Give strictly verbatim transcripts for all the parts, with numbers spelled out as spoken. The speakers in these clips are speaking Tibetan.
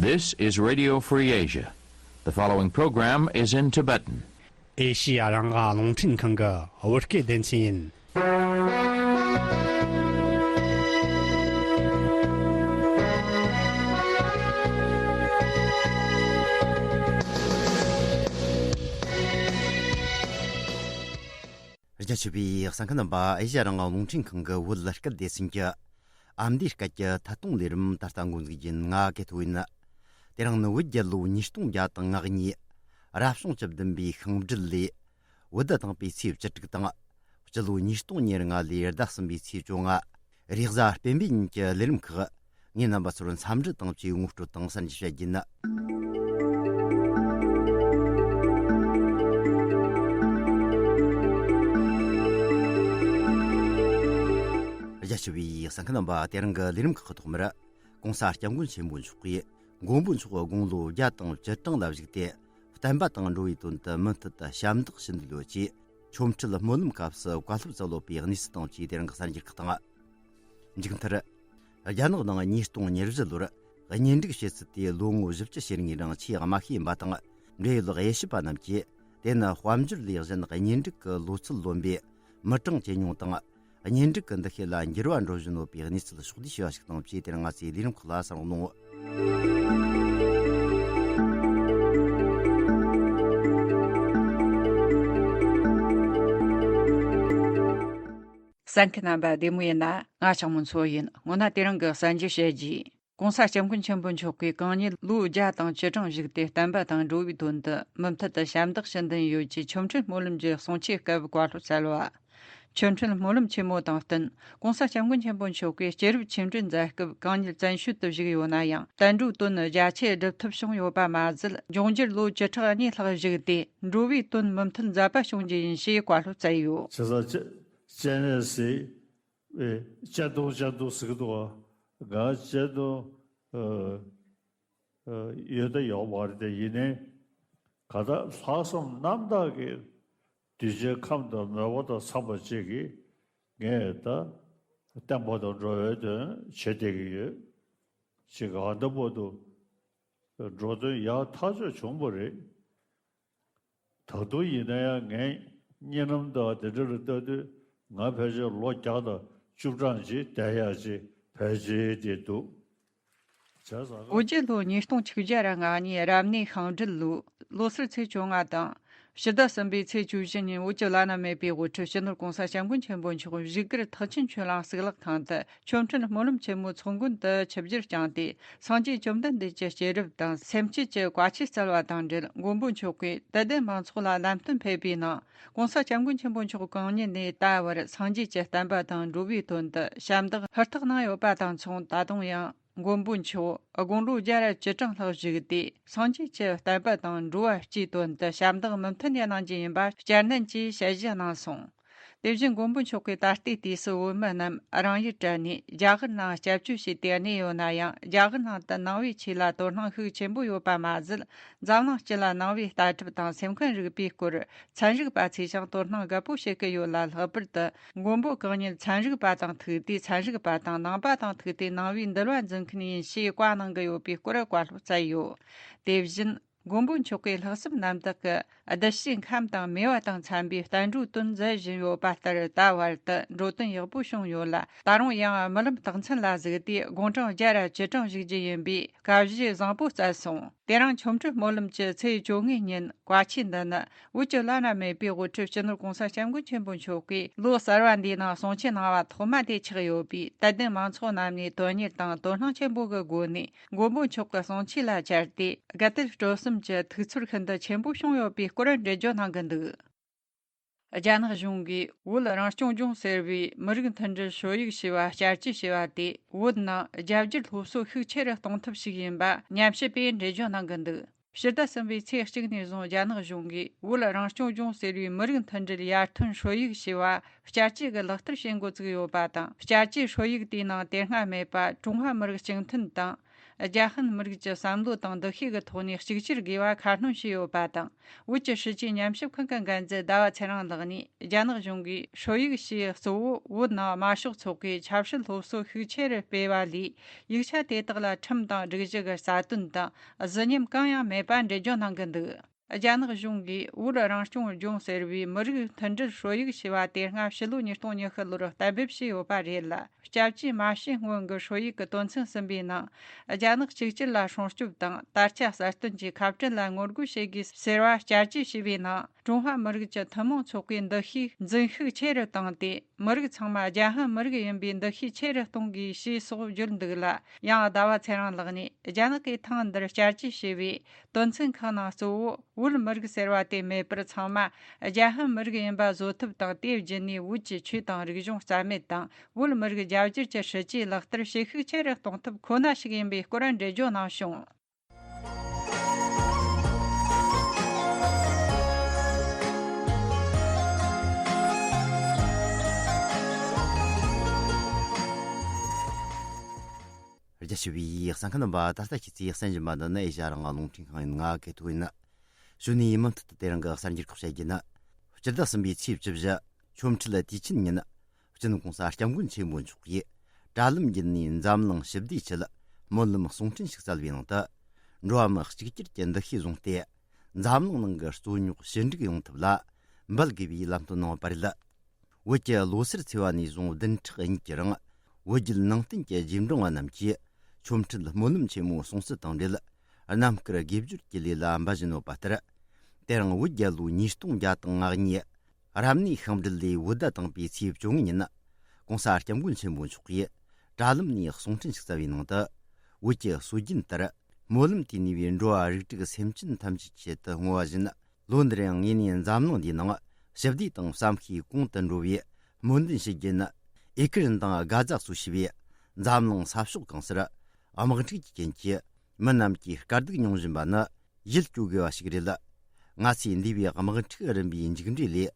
This is Radio Free Asia. The following program is in Tibetan. ཨེ་ཤི་ཡ་རང་དབང་རླུང་འཕྲིན་ཁང་གི་བོད་སྐད་སྡེ་ཚན་ཡིན། རྒྱ་ཆེ་བའི་གསན་མཁན་རྣམ་པ། ཨེ་ཤ་ཡ་རང་དབང་རླུང་འཕྲིན་ཁང་གི་བོད་སྐད་སྡེ་ཚན་གྱི་ཨ་མདོའི་སྐད་ཀྱི་ཐད་གཏོང་ལས་རིམ་ད་ལྟ་འགོ་འཛུགས་ཡིན། ང་གེ་ཐོ་ཡིན། དེ་རིང་ནི་བོད་རྒྱལ་ལོ་ཉིས་སྟོང་བརྒྱ་དང་ང་གཉིས། རབ་བྱུང་བཅུ་བདུན་པའི་ཤིང་སྦྲུལ་ལོའི་བོད་ཟླ་དང་པོའི་ཚེས་བཅུ་དྲུག་དང་། སྤྱི་ལོ་ཉིས་སྟོང་ཉེར་ལྔ་ལོའི་ཟླ་གསུམ་པའི་ཚེས་བཅོ་ལྔ། རེས་གཟའ་སྤེན་པའི་ཉིན་གྱི་ལས་རིམ་ཁག། ངས་རྣམ་པ་ཚོར་འཚམས་འདྲི་དང་བཅས་ངོ་སྤྲོད་དང་གསར་འགྱུར་བཤད་རྒྱུ་ཡིན། རྒྱ་ཆེ་བའི་གསན་མཁན་རྣམ་པ། དེ་རིང་གི་ལས་རིམ་ཁག་གི་ཐོག་མར། ྋགོང་ས་ྋསྐྱབས་མགོན་ཆེན་པོ་མཆོག་གིས་མགོན་པོ་མཆོག་དགུང་ལོ་བརྒྱ་དང་བཅུ་གྲངས་ལ་བཞུགས་ཏེ། བསྟན་པ་དང་འགྲོ་བའི་དོན་དུ་མུ་མཐུད་དུ་ཞབས་འདེགས་ཞུ་འདོད་ཡོད་ཅེས། ཆོ་འཕྲུལ་སྨོན་ལམ་སྐབས་སུ་བཀའ་སློབ་སྩལ་ཡོད་པའི་གནས་ཚུལ་དང་བཅས་དེ་རིང་གི་གསར་འགྱུར་ཁག་དང་། མཇུག་མཐར། རྒྱ་ནག་ནང་ཉིས་སྟོང་ཉེར་བཞི་ལོར་གཉེན་སྒྲིག་བྱེད་ཚུལ་དེ་ལོ་ངོ་བཞི་བཅུ་ཞེ་ལྔའི་རིང་ཆེས་དམའ་ཤོས་ཡིན་པ་དང་། འབྲེལ་ཡོད་དབྱེ་ཞིབ་པ་རྣམས་ཀྱིས་དེ་ནི་དཔལ་འབྱོར་ལས་གཞན་གཉེན་སྒྲིག་གི་ལོ་ཚད་ལོན་པའི་མི་གྲངས་ཇེ་ཉུང་དང་། གཉེན་སྒྲིག་གི་འདུ་ཤེས་ལ་འགྱུར་བ་འགྲོ་བཞིན་ཡོད་པའི་གནས་ཚུལ་ཕྱོགས་བསྡུས་བྱས་པ་ཞིག་དང་བཅས་དེ་རིང་ང་ཚོའི་ལས་རིམ་ཁག་ལ་གསན་རོགས་གནང་། གསན་མཁན་རྣམ་པ་བདེ་མོ་ཡིན་ན། ང་ཞང་མོ་མཚོ་ཡིན། སྔོན་ན་དེ་རིང་གི་གསར་འགྱུར་བཤད་རྒྱུ། ྋགོང་ས་ྋསྐྱབས་མགོན་ཆེན་པོ་མཆོག་གིས་གང་ཉིད་ལོ་བརྒྱ་དང་བཅུ་གྲངས་བཞུགས་ཏེ། བསྟན་པ་དང་འགྲོ་བའི་དོན་དུ་མུ་མཐུད་དུ་ཞབས་འདེགས་ཞུ་འདུན་ཡོད་ཅེས་ཆོ་འཕྲུལ་སྨོན་ལམ་གྱི་གསུང་ཆོས་སྐབས་བཀའ་སློབ་སྩལ་བ། ཆོ་འཕྲུལ་སྨོན་ལམ་ཆེན་མོ་དང་བསྟུན། ྋགོང་ས་ྋསྐྱབས་མགོན་ཆེན་པོ་མཆོག་གིས་སྐྱེས་རབས་ཆིག་འབྲུ་མཛད་སྐབས་གང་ཉིད་བཙན་བྱོལ་དུ་བཞུགས་ཡོད་ན་ཡང་། བསྟན་འགྲོའི་དོན་རྒྱ་ཆེ་སྒྲུབ་ཐབས་བྱུང་ཡོད་པ་མ་ཟད། འབྱུང་འགྱུར་ལོ་བཅུ་ཕྲག་གཉིས་ལྷག་བཞུགས་ཏེ། འགྲོ་བའི་དོན་མུ་མཐུད་མཛད་པ་བྱུང་རྒྱུ་ཡིན་ཞེས་བཀའ་སློབ་སྩལ་ཡོད། ཇི་ལྟར་སྤྱན་རས་གཟིགས་པའི་སྤྱན་སྟོང་སྤྱན་སྟོང་ཟེར་གྱི་འདུག་ག་ང་སྤྱན་སྟོང་ཨ་ཨ་ཡོད་ད་ཡོད་མ་རེད་དེ། ཡིན་ནའི་གང་ལྟར་ལྷག་བསམ་རྣམ་དག་གིས་གདུལ་བྱའི་ཁམས་དང་མོས་པ་དང་འཚམས་པ་ཅིག་གིས་ངས་ད་བསྟན་པ་དང་འགྲོ་བའི་དོན་བྱེད་བསྡད་ཀྱི་ཡོད། ཅིག་ག་ད་བར་དུ་འགྲོ་དོན་ཡག་ཐག་ཆོད་བྱུང་བ་རེད། ད་དུང་ཡིན་ན་ཡང་ངའི་གཉིད་ལམ་དང་དེ་འདྲ་ལ་ལྟ་དུས། ང་ཕལ་ཆེར་ལོ་བརྒྱ་དང་བཅུ་གྲངས་ཅིག་བསྡད་ཡག་ཅིག་ཕལ་ཆེར་དེ་འདུག་བྱས་ཙང་། བོད་རྒྱལ་ལོ་ཉིས་སྟོང་ཆིག་བརྒྱ་ར་ལྔ་གཉིས་རབ་གནས་ཤིང་སྦྲུལ་ལོ། ལོ་སར་ཚེས་བཅོ་ལྔ་དང་། ཕྱི་ཟླ་གསུམ་པའི་ཚེས་བཅུ་བཞི་ཉིན། བོད་ཀྱི་བླ་ན་མེད་པའི་དབུ་ཁྲིད་སྤྱི་ནོར་༧གོང་ས་༧སྐྱབས་མགོན་ཆེན་པོ་མཆོག་བཞུགས་སྒར་ཐེག་ཆེན་ཆོས་གླིང་གཙུག་ལག་ཁང་དུ་ཆོ་འཕྲུལ་སྨོན་ལམ་ཆེན་མོ་ཚོགས་མགོན་དུ་ཆིབས་བསྒྱུར་བསྐྱངས་ཏེ། སངས་རྒྱས་བཅོམ་ལྡན་འདས་ཀྱི་སྐྱེས་རབས་དང་སེམས་བསྐྱེད་ཀྱི་བཀའ་ཆོས་སྩལ་བ་དང་འབྲེལ། མགོན་པོ་མཆོག་གིས་དད་ལྡན་མང་ཚོགས་ལ་ལམ་སྟོན་ཕེབས་པའི་ནང་། ྋགོང་ས་ྋསྐྱབས་མགོན་ཆེན་པོ་མཆོག་གང་ཉིད་ནས་ད་བར་སངས་རྒྱས་ཀྱི་བསྟན་པ་དང་འགྲོ་བའི་དོན་དུ་ཞབས་འདེགས་ཧུར་ཐག་གནང་ཡོད་པ་དང་མཚུངས། ད་དུང་ཡང་མགོན་པོ་མཆོག་དགུང་ལོ་བརྒྱ་ར་བཅུ་གྲངས་ལྷག་བཞུགས་ཏེ། སངས་རྒྱས་ཀྱི་བསྟན་པ་དང་འགྲོ་བ་སྤྱིའི་དོན་དུ་ཞབས་འདེགས་མུ་མཐུད་ནས་གནང་རྒྱུ་ཡིན་པ་བསྐྱར་ནན་གྱིས་དཔྱད་གཞི་གནང་སོང་། དེ་བཞིན་མགོན་པོ་མཆོག་གིས་ད་ལྟའི་དུས་སུ་བོད་མི་རྣམས་རང་ཡུལ་བྲལ་ནས་རྒྱ་གར་ནང་སྐྱབས་བཅོལ་བྱས་ཏེ་གནས་ཡོད་ན་ཡང་། རྒྱ་གར་ནང་དུ་ནང་པའི་ཆོས་ལ་དོ་སྣང་ཤུགས་ཆེན་པོ་ཡོད་པ་མ་ཟད། འཛམ་གླིང་སྤྱི་ལ་ནང་པའི་ལྟ་གྲུབ་དང་སེམས་ཁམས་རིག་པའི་སྐོར་ཚན་རིག་པ་ཚོས་ཀྱང་དོ་སྣང་རྒད་པོ་བྱེད་ཀྱི་ཡོད་ལ། ལྷག་པར་དུ་མགོན་པོ་གང་ཉིད་ཚན་རིག་པ་དང་ཐུག་དུས་ཚན་རིག་པ་དང་ནང་པ་དང་ཐུག་དུས་ནང་པའི་འདུལ་བ་འཛིན་མཁན་ཡིན་ཞེས་བཀའ་གནང་གི་ཡོད་པའི་སྐོར་བཀའ་སློབ་སྩལ་ཡོད། དེ་བཞིན། མགོན་པོ་མཆོག་གིས་ལྷག་བསམ་རྣམ་དག་གིས་གདུལ་བྱའི་ཁམས་དང་མོས་པ་དང་འཚམ་པའི་བསྟན་འགྲོའི་དོན་མཛད་བཞིན་ཡོད་པ་ལྟར། ད་བར་དུ་འགྲོ་དོན་ཡག་པོ་བྱུང་ཡོད་ལ། ད་རུང་ཡང་རྨི་ལམ་རྟགས་མཚན་ལ་གཟིགས་ཏེ་དགུང་གྲངས་བརྒྱ་ར་བཅུ་གྲངས་བཞུགས་རྒྱུ་ཡིན་པའི་བཀའ་བཞེས་བཟང་པོ་སྩལ་སོང་། དེ་རིང་ཆོ་འཕྲུལ་སྨོན་ལམ་གྱི་ཚེས་བཅོ་ལྔའི་ཉིན། བཀའ་ཆོས་འདི་ནི་བོད་ཀྱི་བླ་ན་མེད་པའི་དབུ་ཁྲིད་སྤྱི་ནོར་༧གོང་ས་༧སྐྱབས་མགོན་ཆེན་པོ་མཆོག་གིས་ལོ་གསར་བ་འདིའི་ནང་གསུང་ཆོས་གནང་བ་ཐོག་མ་དེ་ཆགས་ཡོད་པས། དད་ལྡན་མང་ཚོགས་རྣམས་ནས་དོན་གཉེར་དང་དོ་སྣང་ཆེན་པོ་གི་སྒོ་ནས། མགོན་པོ་མཆོག་གི་གསུང་ཆོས་ལ་བཅར་ཏེ། དགའ་དད་སྤྲོ་གསུམ་གྱི་ཐུགས་ཚོར་ཤིན་ཏུ་ཆེན་པོ་བྱུང་ཡོད་པའི་སྐོར་འགྲེལ་བརྗོད་གནང་གི་འདུག་རྒྱ་ནག་གཞུང་གིས་བོད་རང་སྐྱོང་ལྗོངས་ཟེར་བའི་མི་རིགས་མཐུན་སྒྲིལ་སྲོལ་ཡིག་ཞེས་པ་བསྐྱར་བཅོས་བྱས་པ་དེས། བོད་ནང་རྒྱ་སྒྱུར་སློབ་གསོ་ཤུགས་ཆེ་རུ་གཏོང་ཐབས་ཤིག་ཡིན་པ་ཉམས་ཞིབ་པས་འགྲེལ་བརྗོད་གནང་གི་འདུག་ཕྱི་ཟླ་གསུམ་པའི་ཚེས་གཅིག་ནས་བཟུང་རྒྱ་ནག་གཞུང་གིས་བོད་རང་སྐྱོང་ལྗོངས་ཟེར་བའི་མི་རིགས་མཐུན་སྒྲིལ་ཡར་ཐོན་སྲོལ་ཡིག་ཞེས་པ་བསྐྱར་བཅོས་ཀྱི་ལག་བསྟར་བྱེད་འགོ་བཙུགས་ཡོད་པ་དང་། བསྐྱར་བཅོས་སྲོལ་ཡིག་དེའི་ནང་དེ་སྔ་མེད་པ་ཀྲུང་ཧྭ་མི་རིགས་གཅིག་མཐུན་དང་ རྒྱ་ཧན་མི་རིགས་ཀྱི་བསམ་བློ་དང་འདུ་ཤེས་ཀྱི་ཐོག་ནས་གཅིག་གྱུར་དགོས་པ་ཁ་སྣོན་བྱས་ཡོད་པ་དང་། བོད་ཀྱི་སྲིད་བྱུས་ཉམས་ཞིབ་ཁང་གི་འགན་འཛིན་ཟླ་བ་ཚེ་རིང་ལགས་ནས། རྒྱ་ནག་གཞུང་གིས་ཧྲོ་ཡིག་ཞེས་གཙོ་བོ་བོད་ནང་དམར་ཤོག་ཚོགས་པའི་ཆབ་སྲིད་སློབ་གསོ་ཤུགས་ཆེ་རུ་སྤེལ་བ་ལས། ཡིག་ཆ་དེ་དག་ལ་ཁྲིམས་དང་སྒྲིག་གཞི་གི་རྩ་དོན་དང་གཟི་ཉམས་གང་ཡང་མེད་པ་འགྲེལ་བརྗོད་གནང་གི་འདུག་རྒྱ་ནག་གཞུང་གིས་བོད་རང་སྐྱོང་ལྗོངས་ཟེར་བའི་མི་རིགས་མཐུན་སྒྲིལ་ཧྲོ་ཡིག་ཞེས་པ་དེ་སྔ་ཕྱི་ལོ་ཉིས་སྟོང་ཉི་ཤུ་ལོར་གཏན་འབེབས་བྱས་ཡོད་པ་རེད་ལ། སྐྱབས་རྗེ་མ་ཤེས་སྔོན་གྱི་ཧྲོ་ཡིག་གི་དོན་ཚན་གསུམ་པའི་ནང་། རྒྱ་ནག་གཅིག་གྱུར་ལ་སྲུང་སྐྱོབ་དང་དར་ཆ་གསལ་སྟོན་གྱི་ཁ་བྲལ་ལ་ངོ་རྒོལ་བྱེད་དགོས་ཟེར་བ་བསྐྱར་བཅོས་བྱས་པའི་ནང་། ཀྲུང་ཧྭ་མི་རིགས་ཀྱི་ཐུན་མོང་ཚོགས་པའི་འདུ་ཤེས་འཛིན་ཤུགས་ཆེ་རུ་བཏང་སྟེ། མི་རིགས་ཚང་མ་རྒྱ་ཧན་མི་རིགས་ཡིན་པའི་འདུ་ཤེས་ཆེ་རུ་གཏོང་དགོས་ཞེས་སོགས་བརྗོད་འདུག་ལ། ཡང་ཟླ་བ་ཚེ་རིང་ལགས་ནས། རྒྱ་ནག་གིས་ཐེངས་འདིར་བསྐྱར་བཅོས་བྱས་པའི་དོན་ཚན་ཁག་ནང་གཙོ་བོ་བོད་མི་རིགས་ཟེར་བ་དེ་མེད་པར། ཚང་མ་རྒྱ་ཧན་མི་རིགས་ཡིན་པ་བཟོ་ཐབས་དང་། དེ་བརྒྱུད་ནས་བོད་ཀྱི་ཆོས་དང་རིག་གཞུང་རྩ་མེད་དང་། བོད་མི་རིགས་རྒྱ་བསྒྱུར་གྱི་སྲིད་ཇུས་ལག་བསྟར་བྱེད་ཤུགས་ཆེ་རུ་གཏོང་ཐབས་ཁོ་ན་ཞིག་ཡིན་པའི་སྐོར་འགྲེལ་བརྗོད་གནང་བྱུང་། རྒྱ་ཆེ་བའི་གསན་མཁན་རྣམ་པ། ད་ལྟ་ཁྱེད་ཚོས་གསན་བཞིན་པ་འདི་ནི་ཨེ་ཤ་ཡ་རང་དབང་རླུང་འཕྲིན་ཁང་ཡིན། ང་སྐལ་ཐོ་ཡིན། གཞུག་ནས་མུ་མཐུད་དུ་དེ་རིང་གི་གསར་འགྱུར་ཁག་བཤད་རྒྱུ་ན། སྤྱི་ཟླ་གསུམ་པའི་ཚེས་བཅུ་བཞི། ཆོ་འཕྲུལ་དུས་ཆེན་ཉིན། སྤྱི་ནོར་༸གོང་ས་༸སྐྱབས་མགོན་ཆེན་པོ་མཆོག་གིས་དྲ་ལམ་བརྒྱུད་ནས་འཛམ་གླིང་ཞི་བདེའི་ཆེད་སྨོན་ལམ་གསུང་འཕྲིན་ཞིག་བསྩལ་བའི་ནང་དུ། འགྲོ་བ་མི་གཅིག་གྱུར་གྱི་འདུ་ཤེས་བཟུང་སྟེ། འཛམ་གླིང་ནང་གི་རྩོད་རྙོག་ཞི་འགྲིག་ཡོང་ཐབས་ལ་འབད་དགོས་པའི་ལམ་སྟོན་གནང་བ་རེད། བོད་ཀྱི་ལོ་སར་ཚེས་པ་ནས་བཟུང་བདུན་ཕྲག་གཉིས་ཀྱི་རིང་། བོད་བརྒྱུད་ནང་བསྟན་གྱི་རྗེས་འབྲང་བ་རྣམས་ཀྱིས་ཆོ་འཕྲུལ་སྨོན་ལམ་ཆེན་མོའི་གསུང་ཚུལ་དང་འབྲེལ། རྣམ་དཀར་དགེ་སྦྱོར་གྱི་ལས་ལ་འབད་བཞིན་ཡོད་པ་ལྟར། དེ་རིང་བོད་རྒྱལ་ལོ་ཉིས་སྟོང་བརྒྱ་དང་ང་གཉིས། རབ་གནས་ཤིང་འབྲས་ལོའི་བོད་ཟླ་དང་པོའི་ཚེས་བཅོ་ལྔ་ཉིན། ༸གོང་ས་༸སྐྱབས་མགོན་ཆེན་པོ་མཆོག་གིས་དྲ་ལམ་ནས་གསུང་འཕྲིན་ཞིག་བསྩལ་བའི་ནང་དུ། བོད་ཀྱི་སྲོལ་རྒྱུན་ལྟར། སྨོན་ལམ་དེའི་ནུས་པས་འགྲོ་བ་རིགས་དྲུག་སེམས་ཅན་ཐམས་ཅད་ཀྱི་ཆེད་དུ་བསྔོ་བ་བཞིན། ལོ་འདིར་ཡང་ངེད་གཉིས་འཛམ་གླིང་འདིའི་ནང་ཞི་བདེ་དང་བསམ་ཤེས་གོང་དུ་འགྲོ་བའི་སྨོན་འདུན་ཞུ་རྒྱུ་ཡིན། ཨི་ཀི་རན་དང་གྷ་ཛ་སོགས་ཞེས་པའི་འཛམ་གླིང་ས་ཕྱོགས་གང་སར་དམག་འཁྲུག་གི་རྐྱེན་གྱིས་མི་རྣམས་ཀྱིས་དཀའ་སྡུག་མྱོང་བཞིན་པ་ནི་ཡིད་སྐྱོ་དགོས་པ་ཞིག་རེད། ང་ཚོས་འདས་པའི་དམག་འཁྲུག་རིམ་པའི་མཇུག་འབྲས་ལས་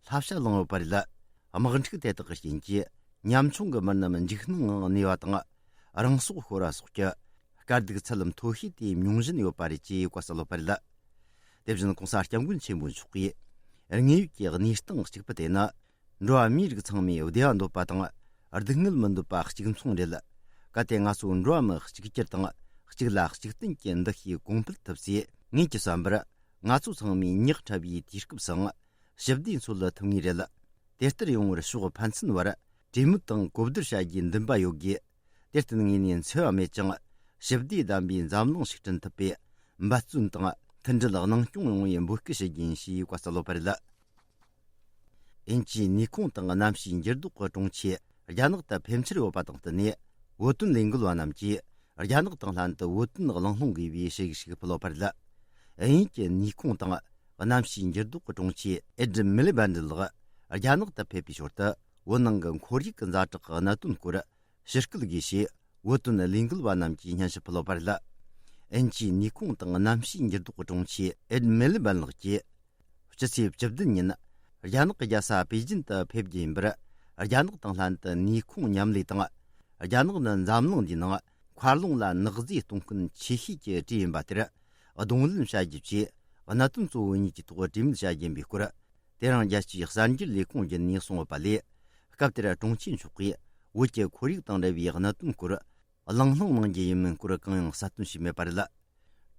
བསླབ་བྱ་བླངས་ཡོད་པ་རེད། དམག་འཁྲུག་དེ་དག་གི་རྐྱེན་གྱིས་ཉམ་ཆུང་གི་མི་རྣམས་འཇིགས་སྣང་ངང་གནས་པ་དང་། རང་སྲོག་ཤོར་བ་སོགས་ཀྱི་དཀའ་སྡུག་ཚད་མཐོ་ཤོས་དེ་མྱོང་བཞིན་ཡོད་པ་རེད་ཅེས་བཀའ་སྩལ་ཡོད་པ་རེད། དེ་བཞིན་༸གོང་ས་༸སྐྱབས་མགོན་ཆེན་པོ་མཆོག་གིས། དངོས་ཡོད་ཀྱི་གནས་སྟངས་གཅིག་པུ་དེ་ནི། འགྲོ་བ་མིའི་རིགས་ཚང་མས་བདེ་བ་འདོད་པ་དང་། སྡུག་བསྔལ་མི་འདོད་པ་གཅིག་མཚུངས་རེད། གལ་ཏེ་ང་ཚོ་འགྲོ་བ་མི་གཅིག་གྱུར་དང་། གཅིག་ལ་གཅིག་བརྟེན་གྱི་འདུ་ཤེས་གོང་འཕེལ་ཐུབ་ཚེ། ངེད་ཀྱི་བསམ་པར། ང་ཚོ་ཚང་མས་ཉག་ཕྲ་བའི་དུས་སྐབས་སུའང་ཞི་བདེ་འཚོལ་ཐུབ་ངེས་རེད། དེ་ལྟར་ཡོང་བར་ཕྱོགས་ཕན་ཚུན་བར་གྲོས་མོལ་དང་གོ་བསྡུར་བྱ་རྒྱུའི་འདུན་པ་ཡོད་དགོས། དེར་བརྟེན་ངེད་གཉིས་འཚེ་བ་མེད་ཅིང་ཞི་བདེ་ལྡན་པའི་འཛམ་གླིང་ཞིག་བསྐྲུན་ཐུབ་པའི་འབད་བརྩོན་དང་མཐུན་སྒྲིལ་གནང་སྐྱོང་ཡོང་བའི་འབོད་སྐུལ་ཞུ་རྒྱུ་ཡིན་ཞེས་བཀའ་སྩལ་ཡོད་པ་རེད། དབྱིན་ཇིའི་ནུས་ཁུངས་དང་གནམ་གཤིས་འགྱུར་ལྡོག་གི་དྲུང་ཆེ་རྒྱ་ནག་ཏུ་ཕེབས་འཆར་ཡོད་པ་དང་བསྟུན་ནས། བོད་དོན་ལས་འགུལ་བ་རྣམས་ཀྱིས་རྒྱ་ནག་དང་ལྷན་དུ་བོད་དོན་གླེང་སློང་དགོས་པའི་ཞུ་ཡིག་ཞིག་ཕུལ་ཡོད་པ་རེད། དབྱིན་ཡུལ་གྱི་ནུས་ཁུངས་དང་གནམ་གཤིས་འགྱུར་ལྡོག་གི་དྲུང་ཆེ་ཨེ་ཌི་མི་ལི་བྷན་ཌི་ལགས་རྒྱ་ནག་ཏུ་ཕེབས་པའི་ཞོར་དུ། བོད་ནང་གི་ཁོར་ཡུག་གི་ཛ་དྲག་གི་གནད་དོན་སྐོར་ཞིབ་སྐུལ་དགོས་ཞེས། བོད་དོན་ལས་འགུལ་བ་རྣམས་ཀྱིས་སྙན་ཞུ་ཕུལ་ཡོད་པ་རེད། དབྱིན་ཇིའི་ནུས་ཁུངས་དང་གནམ་གཤིས་འགྱུར་ལྡོག་གི་དྲུང་ཆེ་ཨེ་ཌི་མི་ལི་བྷན་ལགས་ཀྱིས། སྤྱི་ཚེས་བཅུ་བདུན་ཉིན། རྒྱ་ནག་གི་རྒྱལ་ས་པེ་ཅིན་དུ་ཕེབས་རྒྱུ་ཡིན་པར། རྒྱ་ནག་དང་ལྷན་དུ་ནུས་ཁུངས་མཉམ་ལས་དང་། རྒྱ་ནག་ནི་འཛམ་གླིང་འདིའི་ནང་མཁའ་རླུང་ལ་ནག་རྫས་གཏོང་མཁན་ཆེ་ཤོས་ཀྱི་གྲས་ཡིན་པ་དེར་གདོང་ལེན་བྱ་རྒྱུ་བཅས་གནད་དོན་གཙོ་བོ་གཉིས་ཀྱི་ཐོག་གྲོས་མོལ་བྱ་རྒྱུ་ཡིན་པའི་སྐོར། དེ་རིང་རྒྱལ་སྤྱིའི་གསར་འགྱུར་ལས་ཁུངས་བརྒྱུད་ནས་གསུངས་ཡོད་པ་ལས། སྐབས་དེར་དྲུང་ཆེ་མཆོག་གིས་བོད་ཀྱི་ཁོར་ཡུག་དང་འབྲེལ་བའི་གནད་དོན་སྐོར་གླེང་སློང་གནང་རྒྱུ་ཡིན་མིན་སྐོར་གང་ཡང་གསལ་སྟོན་བྱས་མེད་པ་རེད།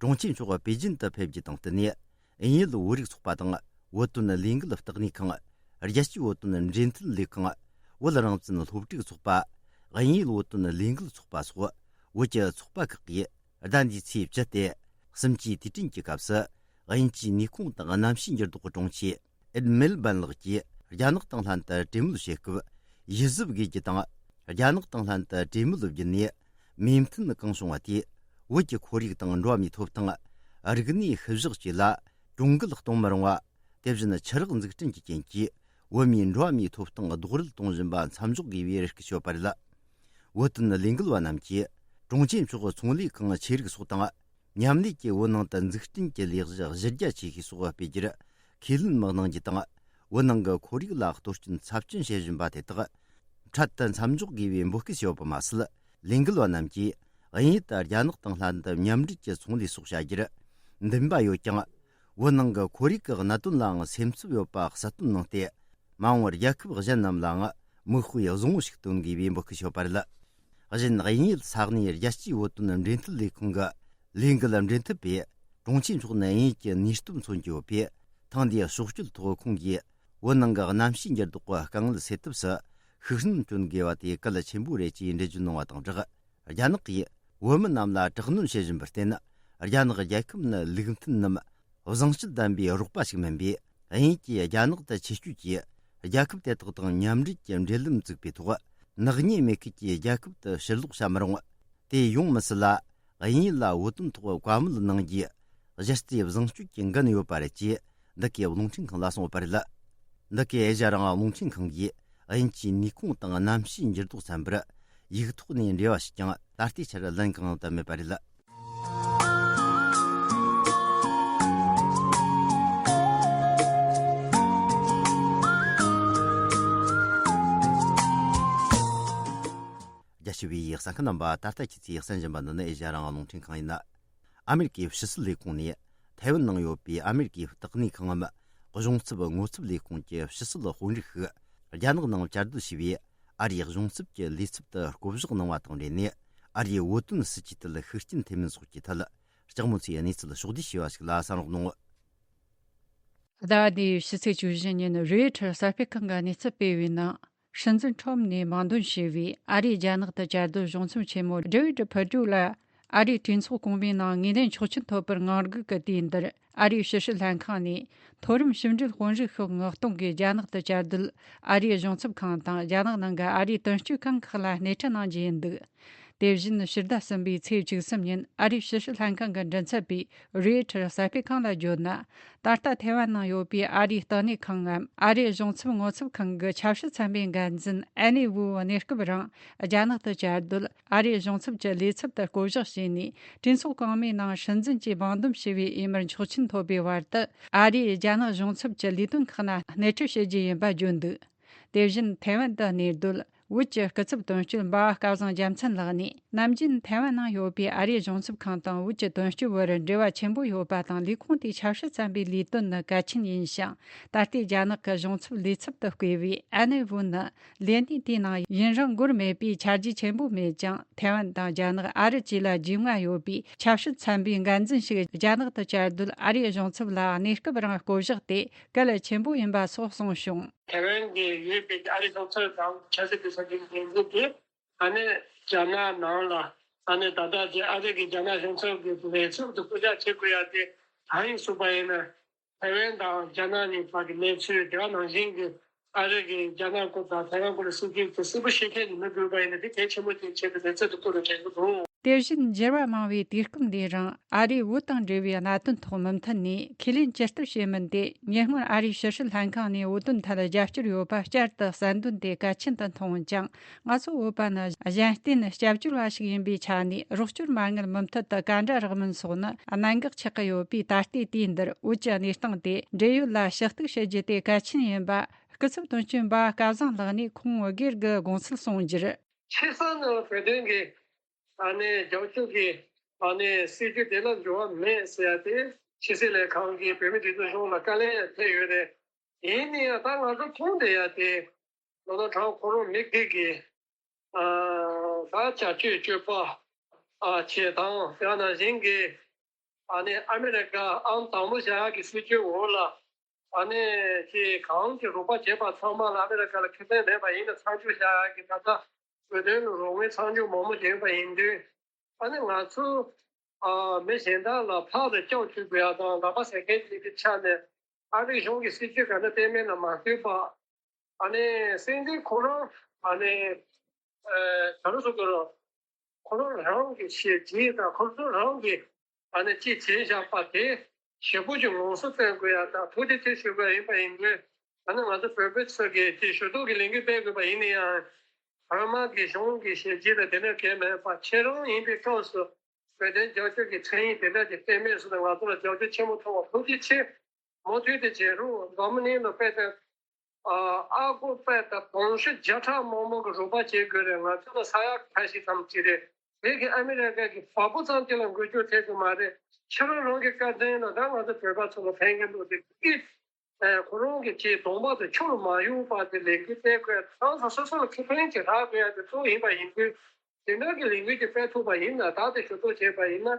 དྲུང་ཆེ་མཆོག་པེ་ཅིན་དུ་ཕེབས་རྒྱུ་དང་བསྟུན་ནས། དབྱིན་ཡུལ་བོད་རིགས་ཚོགས་པ་དང་། བོད་དོན་ལས་འགུལ་ལྟེ་གནས་ཁང་། རྒྱལ་སྤྱིའི་བོད་དོན་འབྲེལ་མཐུད་ལས་ཁང་། བོད་རང་བཙན་སློབ་ཕྲུག་ཚོགས་པ། དབྱིན་ཡུལ་བོད་དོན་ལས་འགུལ་ཚོགས་པ་སོགས། བོད་ཀྱི་ཚོགས་པ་ཁག་གིས། ཟླ་འདིའི་ཚེས་བཅུ་སྟེ། གསུམ་བཅུའི་དུས་དྲན་གྱི་སྐབས་སུ། དབྱིན་ཇིའི་ནུས་ཁུངས་དང་གནམ་གཤིས་འགྱུར་ལྡོག་གི་དྲུང་ཆེ། ཨེ་ཌི་མི་ལི་བྷན་ལགས་ཀྱིས། རྒྱ་ནག་དང་ལྷན་དུ་གྲོས་མོལ་བྱེད་སྐབས། ཡིད་གཟབ་དགོས་རྒྱུ་དང་། རྒྱ་ནག་དང་ལྷན་དུ་གྲོས་མོལ་བརྒྱུད་ནས། མོས་མཐུན་གང་བྱུང་བ་དེས། བོད་ཀྱི་ཁོར་ཡུག་དང་འགྲོ་བ་མིའི་ཐོབ་ཐང་། རིག་གནས་ཤུལ་བཞག་བཅས་ལ་གྱོང་གུད་གཏོང་མི་རུང་བ། དེ་བཞིན་ཆུ་རགས་འཛུགས་སྐྲུན་གྱི་རྐྱེན་གྱིས། བོད་མིའི་འགྲོ་བ་མིའི་ཐོབ་ཐང་རྡོག་རོལ་གཏོང་བཞིན་པ་མཚམས་འཇོག་དགོས་པའི་རེ་སྐུལ་ཞུས་པ་རེད། བོད་དོན་ལས་འགུལ་བ་རྣམས་ཀྱིས། དྲུང་ཆེ་མཆོག་ཚོང་ལས་ཁང་ཆེ་རིགས་སོགས་དང་། མཉམ་ལས་ཀྱིས་བོད་ནང་དུ་འཛུགས་སྐྲུན་གྱི་ལས་གཞི་གཞི་རྒྱ་ཆེ་ཤོས་སོགས་སྤེལ་རྒྱུར་ཁས་ལེན་མི་གནང་རྒྱུ་དང་། བོད་ནང་གི་ཁོར་ཡུག་ལ་གཏོར་སྐྱོན་ཚབས་ཆེན་བྱེད་བཞིན་པ་དེ་དག་འཕྲལ་དུ་མཚམས་འཇོག་དགོས་པའི་འབོད་སྐུལ་བྱས་ཡོད་པ་མ་ཟད། ལས་འགུལ་བ་རྣམས་ཀྱིས་ དབྱིན་ཡུལ་དུ་རྒྱ་ནག་དང་ལྷན་དུ་མཉམ་འབྲེལ་གྱི་ཚོང་ལས་སོགས་བྱ་རྒྱུར་འདུན་པ་ཡོད་ཀྱང་། བོད་ནང་གི་ཁོར་ཡུག་གི་གནད་དོན་ལའང་སེམས་འཚབ་ཡོད་པ་གསལ་སྟོན་གནང་སྟེ། མ་འོངས་པར་རྒྱལ་ཁབ་གཞན་རྣམས་ལའང་མིག་དཔེ་བཟང་བོ་ཞིག་སྟོན་དགོས་པའི་འབོད་སྐུལ་ཞུས་པ་རེད། གཞན། དབྱིན་ཡུལ་ས་གནས་རྒྱལ་སྤྱིའི་བོད་དོན་འབྲེལ་མཐུད་ལས་ཁུངས་ཀྱི་ལས་འགུལ་འབྲེལ་མཐུད་པས། གྲོང་ཁྱེར་མཆོག་ནས་དབྱིན་ཡུལ་གྱི་ནུས་སྟོབས་མཚོན་གྱི་ཡོད་པས། ཐེངས་འདིའི་ཕྱོགས་བསྐྱོད་ཐོག་ཁོང་གིས། བོད་ནང་གི་གནམ་གཤིས་འགྱུར་ལྡོག་གི་དཀའ་ངལ་སེལ་ཐབས་སུ་ཤུགས་སྣོན་བསྐྱོན་དགོས་པ་དེ་གལ་ཆེན་པོ་རེད་ཅེས་འགྲེལ་བརྗོད་གནང་བ་དང་སྦྲགས། རྒྱ་ནག་གིས་བོད་མི་རྣམས་ལ་དྲག་གནོན་བྱེད་བཞིན་པར་བརྟེན། རྒྱ་ནག་རྒྱལ་ཁབ་ནི་ལུགས་མཐུན་ནམ། བཟང་སྤྱོད་ལྡན་པའི་རོགས་པ་ཞིག་མིན་པས། དབྱིན་ཡུལ་གྱིས་རྒྱ་ནག་ཏུ་ཆེད་བསྐྱོད་ཀྱིས། རྒྱལ་ཁབ་དེ་དག་དང་མཉམ་འབྲེལ་གྱི་འབྲེལ་ལམ་བཙུགས་པའི་ཐོག་ནག་ཉེས་མེད་ཁུལ་གྱིས་རྒྱལ་ཁབ་ཏུ་ཕྱིར་ལོག་བྱ་མི་རུང་། དེ་ཡོང་མི་སྲིད་ལ། དབྱིན་ཡུལ་ལ་བོད་དོན་ཐོག་བཀའ་མོལ་གནང་རྒྱུའི་གཞི་རྩའི་བཟང་སྤྱོད་ཀྱི་འགན་ཡོད་པ་རེད་ཅེས་འདི་གའི་རླུང་འཕྲིན་ཁང་ལ་གསུངས་པ་རེད། འདི་གའི་ཨེ་ཤ་རང་དབང་རླུང་འཕྲིན་ཁང་གིས་དབྱིན་ཇིའི་ནུས་ཁུངས་དང་གནམ་གཤིས་འགྱུར་ལྡོག་ཚན་པར་ཡིག་ཐོག་ནས་འགྲེལ་བ་ཞིག་ཀྱང་ད་ལྟའི་ཆར་ལན་གང་ཡང་བཏབ་མེད་པ་རེད། རྒྱ་ཆེ་བའི་གསན་མཁན་རྣམ་པ། ད་ལྟ་ཁྱེད་ཚོས་གསན་བཞིན་པ་འདི་ནི་ཨེ་ཤ་རང་དབང་རླུང་འཕྲིན་ཁང་ཡིན། ཨ་མེ་རི་ཀའི་ཕྱི་སྲིད་ལས་ཁུངས་ནས་ཐའེ་ཝན་ནང་ཡོད་པའི་ཨ་མེ་རི་ཀའི་བརྟག་གནས་ཁང་ངམ་གཞུང་ཚབ་ངོ་ཚབ་ལས་ཁུངས་ཀྱི་ཕྱི་སྲིད་དཔོན་རིགས་ཤིག་རྒྱ་ནག་ནང་བཅའ་སྡོད་བྱས་པའི་ཨ་རིའི་གཞུང་ཚབ་ཀྱི་ལས་ཚབ་ཏུ་བསྐོ་གཞག་གནང་བ་དང་འབྲེལ་ནས། ཨ་རིའི་བོད་དོན་སྲིད་ཇུས་ཐད་ཤུགས་རྐྱེན་ཐེབས་མིན་སོགས་ཀྱི་ཐད་ལྕགས་མོ་ཚོས་གནས་ཚུལ་ཕྱོགས་བསྡུས་བྱས་པ་ཞིག་ལ་གསན་རོགས་གནང་། ཟླ་བ་འདིའི་ཕྱི་ཚེས་བཅུ་བཞི་ཉིན་རོའི་ཊར་གསར་སྤེལ་ཁང་གིས་གནས་ཚུལ་སྤེལ་བའི་ནང་། སྲིད་འཛིན་ཁྲོམ་ནས་དམངས་འདོན་བྱས་པའི་ཨ་རིའི་རྒྱ་ནག་ཏུ་བཅའ་སྡོད་གཞུང་ཚབ་ཆེན་མོ་ཌེ་ཝིད་ཕར་ཌུ་ལ་ཨ་རིའི་གྲོས་ཚོགས་གོང་མའི་ནང་ངོས་ལེན་ཆོག་མཆན་ཐོབ་པར་ངང་སྒུག་གི་དུས་འདིར། ཨ་རིའི་ཕྱི་སྲིད་ལྷན་ཁང་ནས་མཐོ་རིམ་ཕྱི་འབྲེལ་དཔོན་རིགས་ཤིག་མངགས་གཏོང་གིས་རྒྱ་ནག་ཏུ་བཅའ་སྡོད་ཨ་རིའི་གཞུང་ཚབ་ཁང་དང་རྒྱ་ནག་ནང་གི་ཨ་རིའི་དོན་གཅོད་ཁང་ཁག་ལ་སྣེ་ཁྲིད་གནང་རྒྱུ་ཡིན་འདུག་དེ་བཞིན་ཕྱི་ཟླ་གསུམ་པའི་ཚེས་བཅུ་གསུམ་ཉིན་ཨ་རིའི་ཕྱི་སྲིད་ལྷན་ཁང་གི་མགྲིན་ཚབ་པས་རོའི་ཊར་གསར་སྤེལ་ཁང་ལ་བརྗོད་ན། ད་ལྟ་ཐའེ་ཝན་ནང་ཡོད་པའི་ཨ་རིའི་བརྟག་གནས་ཁང་ངམ་ཨ་རིའི་གཞུང་ཚབ་ངོ་ཚབ་ཁང་གི་ཆབ་སྲིད་ཚན་པའི་འགན་འཛིན་ཨན་ནི་ཝུའུ་གནས་སྐབས་རིང་རྒྱ་ནག་ཏུ་བཅའ་སྡོད་ཨ་རིའི་གཞུང་ཚབ་ཀྱི་ལས་ཚབ་ཏུ་བསྐོ་གཞག་བྱས་ནས། གྲོས་ཚོགས་གོང་མའི་ནང་སྲིད་འཛིན་གྱིས་དམངས་འདོན་བྱས་པའི་འོས་མིར་ཆོག་མཆན་ཐོབ་པའི་བར་དུ་ཨ་རིའི་རྒྱ་ནག་གཞུང་ཚབ་ཀྱི་ལས་དོན་ཁག་ན་སྣེ་ཁྲིད་བྱེད་རྒྱུ་ཡིན་པ་བརྗོད་འདུག་དེ་བཞིན་ཐའེ་ཝན་དུ་གནས་སྡོད་བོད་ཀྱི་སྐུ་ཚབ་དོན་གཅོད་འབའ་སྐལ་བཟང་རྒྱལ་མཚན་ལགས་ནས། ནམ་རྒྱུན་ཐའེ་ཝན་ནང་ཡོད་པའི་ཨ་རིའི་གཞུང་ཚབ་ཁང་དང་བོད་ཀྱི་དོན་གཅོད་བར་འབྲེལ་བ་ཆེན་པོ་ཡོད་པ་དང་། ལས་ཁུངས་དེའི་ཆབ་སྲིད་ཚན་པའི་ལས་དོན་ནི་གལ་ཆེན་ཡིན་ཞིང་། ད་ལྟའི་རྒྱ་ནག་གི་གཞུང་ཚབ་ལས་ཚབ་ཏུ་བསྐོས་པའི་ཨན་ནི་ཝུ་ནི། ལས་གནས་དེའི་ནང་ཡུན་རིང་འགོར་མེད་པས་ཆ་རྒྱུས་ཆེན་པོ་མེད་ཀྱང་། ཐའེ་ཝན་དང་རྒྱ་ནག་ཨ་རི་བཅས་ལ་རྒྱུས་མངའ་ཡོད་པའི་ཆབ་སྲིད་ཚན་པའི་འགན་འཛིན་ཞིག་རྒྱ་ནག་ཏུ་བཅའ་སྡོད་ཨ་རིའི་གཞུང་ཚབ་ལ་གནས་སྐབས་རིང་བསྐོ་གཞག་དེ་གལ་ཆེན་པོ་ཡིན་པ་སོགས་གསུངས་བྱུང་། ཐའེ་ཝན་གྱི་ཡོད་པའི་ཨ་རིའི་གཞུང་ཚབ་དང་ཆབ་སྲིད་སྡེ་ཚན་གྱི་འགན་འཛིན་དེ། ཨ་ནི་རྒྱ་ནག་ནང་ལ་ཨ་ནི་ད་ལྟ་དེ་ཨ་རི་གི་རྒྱ་ནག་གཞུང་ཚབ་ཀྱི་ལས་ཚབ་ཏུ་བསྐོ་གཞག་བྱེད་དགོས་ཡ་དེ་གང་ཡིན་གསུངས་པ་ཡིན་ན། ཐའེ་ཝན་དང་རྒྱ་ནག་གཉིས་བར་གྱི་གནས་ཚུལ་དེ་ག་ནང་བཞིན་གྱི་ཨ་རི་གིས་རྒྱ་ནག་སྐོར་དང་ཐའེ་ཝན་སྐོར་ལ་སྲིད་ཇུས་དེ་གསལ་པོ་ཤེས་མཁན་ནི་མི་དགོས་པ་ཡིན་ན། དེ་གལ་ཆེན་པོ་དེ་བྱས་ཏེ་ལས་ཚབ་ཏུ་བསྐོ་རུ་བྱེད་དགོས་འདུག་དེ་བཞིན་འགྱུར་བ་མང་བའི་དུས་སྐབས་འདིའི་རིང་ཨ་རིས་བོད་དང་འབྲེལ་བའི་གནད་དོན་ཐོག་མུ་མཐུད་ནས་ཁས་ལེན་ཇི་ལྟར་བྱེད་མིན་དེ། ཉེ་སྔོན་ཨ་རིའི་ཕྱི་སྲིད་ལྷན་ཁང་ནས་བོད་དོན་ཐད་རྒྱབ་སྐྱོར་ཡོད་པ་བསྐྱར་དུ་གསལ་འདོན་དེ་གལ་ཆེན་དུ་མཐོང་ཀྱང་། ང་ཚོ་བོད་པ་ནི་གཞན་རྟེན་སྐྱབས་བཅོལ་བ་ཞིག་ཡིན་པའི་ཆ་ནས་རོགས་སྐྱོར་མ་དངུལ་མུ་མཐུད་དུ་ག་འདྲ་རག་མིན་སོགས་ནི་གནད་འགག་ཆགས་ཀྱི་ཡོད་པས། ད་ལྟའི་དུས་འདིར་བོད་ཀྱི་གནས་སྟངས་དེ་འབྲེལ་ཡོད་ལ་ཞུ་གཏུག་བྱེད་རྒྱུ་དེ་གལ་ཆེན་ཡིན་པ། སྐུ་ཚབ་དོན་གཅོད་འབའ་སྐལ་བཟང་ལགས་ནས་ཁོང་སྒེར་གྱི་དགོངས་ཚུལ་གསུངས་རྒྱུར། ཆེ་ས་ནས་བོད་དོན་གྱི་ཨ་ནི་རྒྱབ་སྐྱོར་གྱི་ཨ་ནི་སྲིད་ཇུས་དེ་ལ་འགྱུར་བ་མེད་ཟེར་ཡ་དེ་ཕྱི་སྲིད་ལས་ཁང་གིས་བོད་མི་སྒྲིག་འཛུགས་གཞུང་ལ་དཀའ་ལས་ཐེབས་ཡོད་རེད། ཡིན་ན་ཡང་ད་ང་ཚོ་མཐོང་བསྡད་ཡ་དེ་ལོ་ཏོག་ཁྲ་བོ་ཁོ་རང་མི་སྒེར་གྱི་ཨ་ད་བྱ་སྤྱོད་སྤྱོད་པ་ཨ་བྱེད་སྟངས། དེ་ནང་བཞིན་གྱི་ཨ་ནི་ཨ་མི་རི་ཀ་ཨང་དང་པོ་བཞག་ཡག་གི་སྲིད་ཇུས་འོག་ལ་ཨ་ནི་ཅིག་གང་གི་རོགས་པ་བྱེད་པ་ཚང་མ་ལ་ཨ་མི་རི་ཀ་ལ་ཁེ་ཕན་མེད་པ་ཡིན་ན། མཚམས་འཇོག་བྱ་ཡག་གི་ད་ལྟ་བོད་དོན་ལ་རོགས་དངུལ་མཚམས་འཇོག་མང་པོ་བྱས་པ་ཡིན་དུས། ཨ་ནི་ང་ཚོ་ཨ་མི་གཞན་དག་ལ་ཕར་ལ་སྐྱོན་བརྗོད་དགོས་ཡག་དང་ལག་པ་ཟ་མཁན་ཅིག་གི་ཆ་ནས་ཨ་རིའི་གཞུང་གི་སྲིད་ཇུས་ག་ནས་གཏན་འབེབས་ལ་མ་ལྟོས་པ། ཨ་ནི་སྲིད་འཛིན་ཁོ་རང་ཨ་ནི་ཨ་ག་རེ་ཟེར་དགོས་རེད། ཁོ་རང་རང་གི་བྱས་རྗེས་དང་ཁོ་ཚོ་རང་གི་ཨ་ནི་ཅིག་བྱས་བཞག་པ་དེ་ཞེ་པོ་ཅིག་ངོ་སོ་བསྟན་དགོས་ཡ་དང་ཐུགས་རྗེ་ཆེ་ཞུ་དགོས་ཡ་ཡིན་པ་ཡིན་དུས། ཨ་ནི་ང་ཚོ་བོད་པའི་ཚོ་གིས་ཅིག་ཞུ་གཏུག་གི་ལས་འགུལ་སྤེལ་དགོས་པ་ཡིན་ན་ཡང་། བོད་དམག་གི་གཞུང་གི་བྱས་རྗེས་དང་དེ་འདྲ་གང་ཡང་མེད་པ། ཁྱེད་རང་ཡིན་པའི་སྐབས་སུ་བོད་དོན་རྒྱབ་སྐྱོར་གྱི་མཚན་ཉིད་དེ་འདྲ་ཅིག་སྟོན་མེད་སོང་ན། ང་ཚོ་ལ་རྒྱབ་སྐྱོར་ཆེན་པོ་ཐོབ་པ་ཐུགས་རྗེ་ཆེ། མུ་མཐུད་དེ་བྱེད་རོགས། འཛམ་གླིང་ལ་དཔེ་དེ་ཨ་ཨ་ཁུ་དཔེ་དང་དུང་ཕྱུར་བརྒྱ་ཕྲག་མང་པོ་གི་རོགས་པ་བྱེད་དགོས་རེད། ང་ཚོ་ལ་ས་ཡ་ཁ་ཤས་ཙམ་ཅིག་རེད། བོད་ཀྱི་ཨ་མི་རི་ཀ་གི་བ་སྤུ་ཙམ་ཅིག་ལ་འགུལ་སྐྱོད་ཐེབས་ཀྱི་མ་རེད། ཕྱི་རོལ་ལུང་གི་བཀའ་དྲིན་ལ་ད་ང་ཚོ་བོད་པ་ཚོ་ལ་ཕན་གྱི་འདུག་དེ་ཨི། ཁོ་རང་གི་ཆེས་གདོང་པ་དེ་ཆུ་ལ་མ་གཡུག་པ་དེ་ལས་འགུལ་སྤེལ་དགོས། ཁོ་རང་ཚོ་སོ་སོ་ལ་ཁེ་ཕན་ཅིག་རག་དགོས་ཡ་དེ་གཙོ་བོ་ཡིན་པ་ཡིན་དུས། དེ་འདྲ་གི་ལས་འགུལ་ཅིག་སྤེལ་ཐུབ་པ་ཡིན་ན། ད་དེ་ཞུ་གཏུག་བྱས་པ་ཡིན་ན།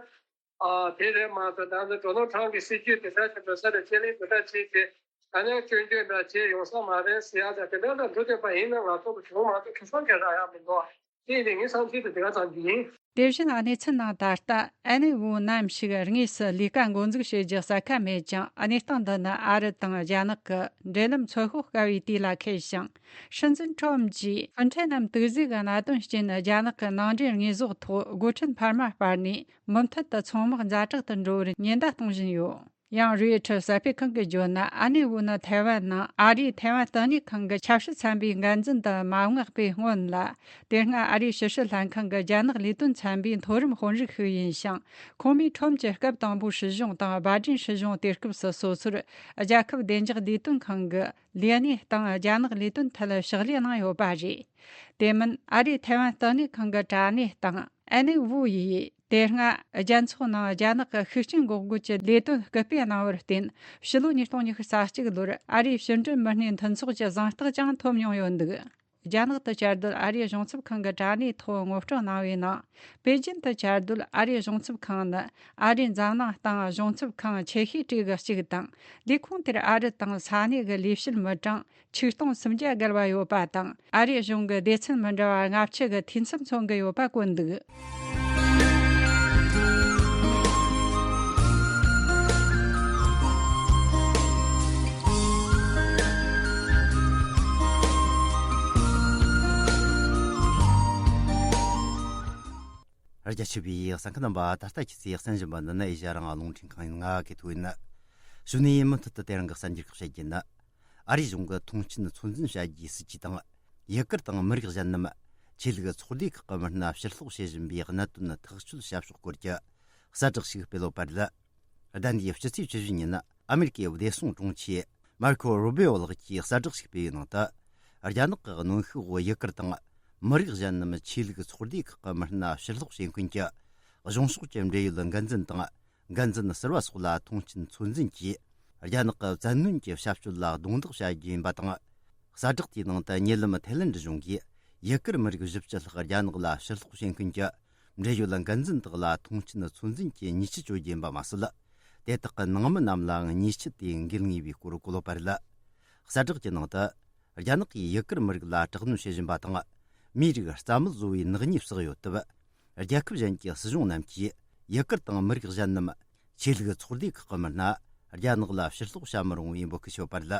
ཨ། དེ་རེད་མ་གཏོགས་ད་ལྟ་ཌོ་ནལ་ཁྲམ་གྱི་སྲིད་ཇུས་དེ་འདྲ་ཞིག་འགྲོ་ས་རེད། ཆེད་ལས་དེ་འདྲ་བྱས་ཏེ་ད་ནས་སྐྱོན་བརྗོད་འདྲ་བྱས་ཡོང་ས་མ་རེད་ཟེར་ཡ་དང་། དེ་འདྲ་འདྲ་འགྲོ་བསྡད་པ་ཡིན་ན་ང་ཚོ་ལ་གྱོང་མ་གཏོགས་ཁེ་བཟང་གང་རག་ཡ་མི་འདུག་ཨ། དེ་ཡིན་དུས་ངའི་བསམ་ཚུལ་དེ་དེ་ག་ཙམ་གྱིས་ཡིན། དེ་བཞིན་གནས་ཚུལ་ནང་ད་ལྟ་ཨན་ནི་ཝུའུ་ནན་ཞིག་དངོས་སུ་ལས་ཀ་འགོ་འཛུགས་བྱེད་རྒྱུ་གསལ་ཁ་མེད་ཀྱང་། གནས་སྟངས་འདི་ནི་ཨ་རི་དང་རྒྱ་ནག་གི་འབྲེལ་ལམ་ཚོད་དཔག་དཀའ་བའི་དུས་ལ་འཁེལ་ཞིང་། སྲིད་འཛིན་ཁྲོམ་གྱིས་ཧྥུན་ཁྲེན་ནམ་དུག་རྫས་ཀྱི་གནད་དོན་རྐྱེན་རྒྱ་ནག་གི་ནང་འདྲེན་དངོས་ཟོག་ཐོག་སྒོ་ཁྲལ་འཕར་མ་སྤར་ནས། མུ་མཐུད་དུ་ཚོང་དམག་ཛ་དྲག་ཏུ་འགྲོ་བར་ཉེན་བརྡ་གཏོང་བཞིན་ཡོད། ཡང་རོའི་ཊར་གསར་སྤེལ་ཁང་གིས་བརྗོད་ན། ཨན་ནི་ཝུའུ་ནན་ཐའེ་ཝན་ནང་ཨ་རིའི་ཐའེ་ཝན་བསྟི་གནས་ཁང་གི་ཆབ་སྲིད་ཚན་པའི་འགན་འཛིན་དུ་མ་མངགས་པའི་སྔོན་ལ། དེ་སྔ་ཨ་རིའི་ཕྱི་སྲིད་ལྷན་ཁང་གི་རྒྱ་ནག་ལས་དོན་ཚན་པའི་མཐོ་རིམ་དཔོན་རིགས་ཤིག་ཡིན་ཞིང་། ཁོང་མོས་ཁྲོམ་གྱི་སྐབས་དང་པོའི་སྲིད་གཞུང་དང་བྷའི་ཌེན་སྲིད་གཞུང་དུས་སྐབས་སུ་སོ་སོར་རྒྱལ་ཁབ་བདེ་འཇགས་ལས་དོན་ཁང་གི་ལས་སྣེ་དང་རྒྱ་ནག་ལས་དོན་ཐད་ཕྱག་ལས་གནང་ཡོད་པ་རེད། དེ་མིན་ཨ་རིའི་ཐའེ་ཝན་བསྟི་གནས་ཁང་གི་དྲ་གནས་སྟེང་ཨན་ནི་ཝུའུ་ཡིས་དེ་སྔ་རྒྱལ་ཚོགས་ནང་རྒྱ་ནག་གི་ཤུགས་རྐྱེན་འགོག་རྒོལ་གྱི་ལས་དོན་སྐུལ་སྤེལ་གནང་བར་བརྟེན། ཕྱི་ལོ་ཉིས་སྟོང་ཉི་ཤུ་རྩ་གཅིག་ལོར་ཨ་རིའི་ཕྱི་འབྲེལ་མི་སྣའི་མཐུན་ཚོགས་ཀྱི་གཟེངས་རྟགས་ཀྱང་ཐོབ་མྱོང་ཡོད་འདུག་རྒྱ་ནག་ཏུ་བཅའ་སྡོད་ཨ་རིའི་གཞུང་ཚབ་ཁང་གི་དྲ་གནས་ཐོག་ངོ་སྤྲོད་གནང་བའི་ནང་། པེ་ཅིན་དུ་བཅའ་སྡོད་ཨ་རིའི་གཞུང་ཚབ་ཁང་ནི་ཨ་རིའི་འཛམ་གླིང་སྟེང་གཞུང་ཚབ་ཁང་ཆེ་ཤོས་གྲས་ཀྱི་གཅིག་དང་། ལས་ཁུངས་དེར་ཨ་རི་དང་ས་གནས་ཀྱི་ལས་བྱེད་མི་གྲངས་ཆིག་སྟོང་སུམ་བརྒྱ་བརྒལ་བ་ཡོད་པ་དང་། ཨ་རིའི་གཞུང་གི་སྡེ་ཚན་མི་འདྲ་བ་ལྔ་བཅུ་གི་འཐུས་ཚབ་མཚོན་གྱི་ཡོད་པ་བཀོད་འདུག་རྒྱ་ཆེ་བའི་གསན་མཁན་རྣམ་པ། ད་ལྟ་ཁྱེད་ཚོས་གསན་བཞིན་པ་འདི་ནི་ཨེ་ཤ་ཡ་རང་དབང་རླུང་འཕྲིན་ཁང་ཡིན། ང་གི་ཐུག་ཡིན། གཞུག་ནས་མུ་མཐུད་དུ་དེ་རིང་གི་གསར་འགྱུར་ཁག་བཤད་རྒྱུ་ཡིན། ཨ་རིའི་གཞུང་གིས་ཐོངས་མཆན་ཚོད་འཛིན་བྱ་རྒྱུའི་སྲིད་ཇུས་དང་། ཡུ་གུར་དང་མི་རིགས་གཞན་རྣམས་ཆོས་ལུགས་ཚོགས་སྡེ་ཁག་གི་མི་སྣ་ཕྱིར་སློག་བྱེད་བཞིན་པའི་གནད་དོན་ཐག་གཅོད་བྱ་ཕྱོགས་སྐོར་གྱི་གསལ་བསྒྲགས་ཤིག་སྤེལ་ཡོད་པ་རེད། ཟླ་འདིའི་ཕྱི་ཚེས་བཅུ་བཞི་ཉིན་ཨ་མེ་རི་ཀའི་བདེ་སྲུང་དྲུང་ཆེ་མར་ཁོ་རུ་བྷེའོ་ལགས་ཀྱིས་གསལ་བསྒྲགས་ཤིག་སྤེལ་བའི་ནང་དུ། རྒྱ་ནག་གི་གནོན་ཤུགས་འོག་ཡུ་གུར་དང་མི་རིགས་གཞན་རྣམས་ཆོས་ལུགས་ཚོགས་སྡེ་ཁག་གི་མི་སྣ་ཕྱིར་སློག་བྱེད་མཁན་གྱི་གཞུང་ཕྱོགས་ཀྱི་འབྲེལ་ཡོད་འགན་འཛིན་དང་། འགན་འཛིན་ཟུར་པ་སོགས་ལ་ཐོངས་མཆན་ཚོད་འཛིན་གྱིས་རྒྱ་ནག་གི་བཙན་གནོན་གྱི་བྱ་སྤྱོད་ལ་རྡུང་རྡེག་བྱ་རྒྱུ་ཡིན་པ་དང་། གསལ་བསྒྲགས་དེའི་ནང་དུ་ཉེ་ལམ་ཐའི་ལེན་ཌི་གཞུང་གིས་ཡུ་གུར་མི་རིགས་བཞི་བཅུ་ལྷག་རྒྱ་ནག་ལ་ཕྱིར་སློག་བྱེད་མཁན་གྱི་འབྲེལ་ཡོད་འགན་འཛིན་དག་ལ་ཐོངས་མཆན་ཚོད་འཛིན་གྱི་ཉེས་ཆད་གཅོད་རྒྱུ་ཡིན་པ་མ་ཟད། དེ་དག་གི་ནང་མི་རྣམས་ལའང་ཉེས་ཆད་དེ་འགེལ་ངེས་པའི་སྐོར་བཀོད་ཡོད་པ་རེད། གསལ་བསྒྲགས་ཀྱི་ནང་དུ། རྒྱ་ནག་གིས་ཡུ་གུར་མི་རིགས་ལ་དྲག་གནོན་བྱེད་བཞིན་པ་དང་། མིའི་རིགས་རྩ་མེད་བཟོ་བའི་ནག་ཉེས་བསགས་ཡོད་སྟབས། རྒྱལ་ཁབ་གཞན་གྱི་སྲིད་གཞུང་རྣམས་ཀྱིས་ཡུ་གུར་དང་མི་རིགས་གཞན་རྣམས་ཆོས་ལུགས་ཚོགས་སྡེ་ཁག་གི་མི་སྣ་རྒྱ་ནག་ལ་ཕྱིར་སློག་བྱ་མི་རུང་བའི་འབོད་སྐུལ་བྱས་ཡོད་པ་རེད།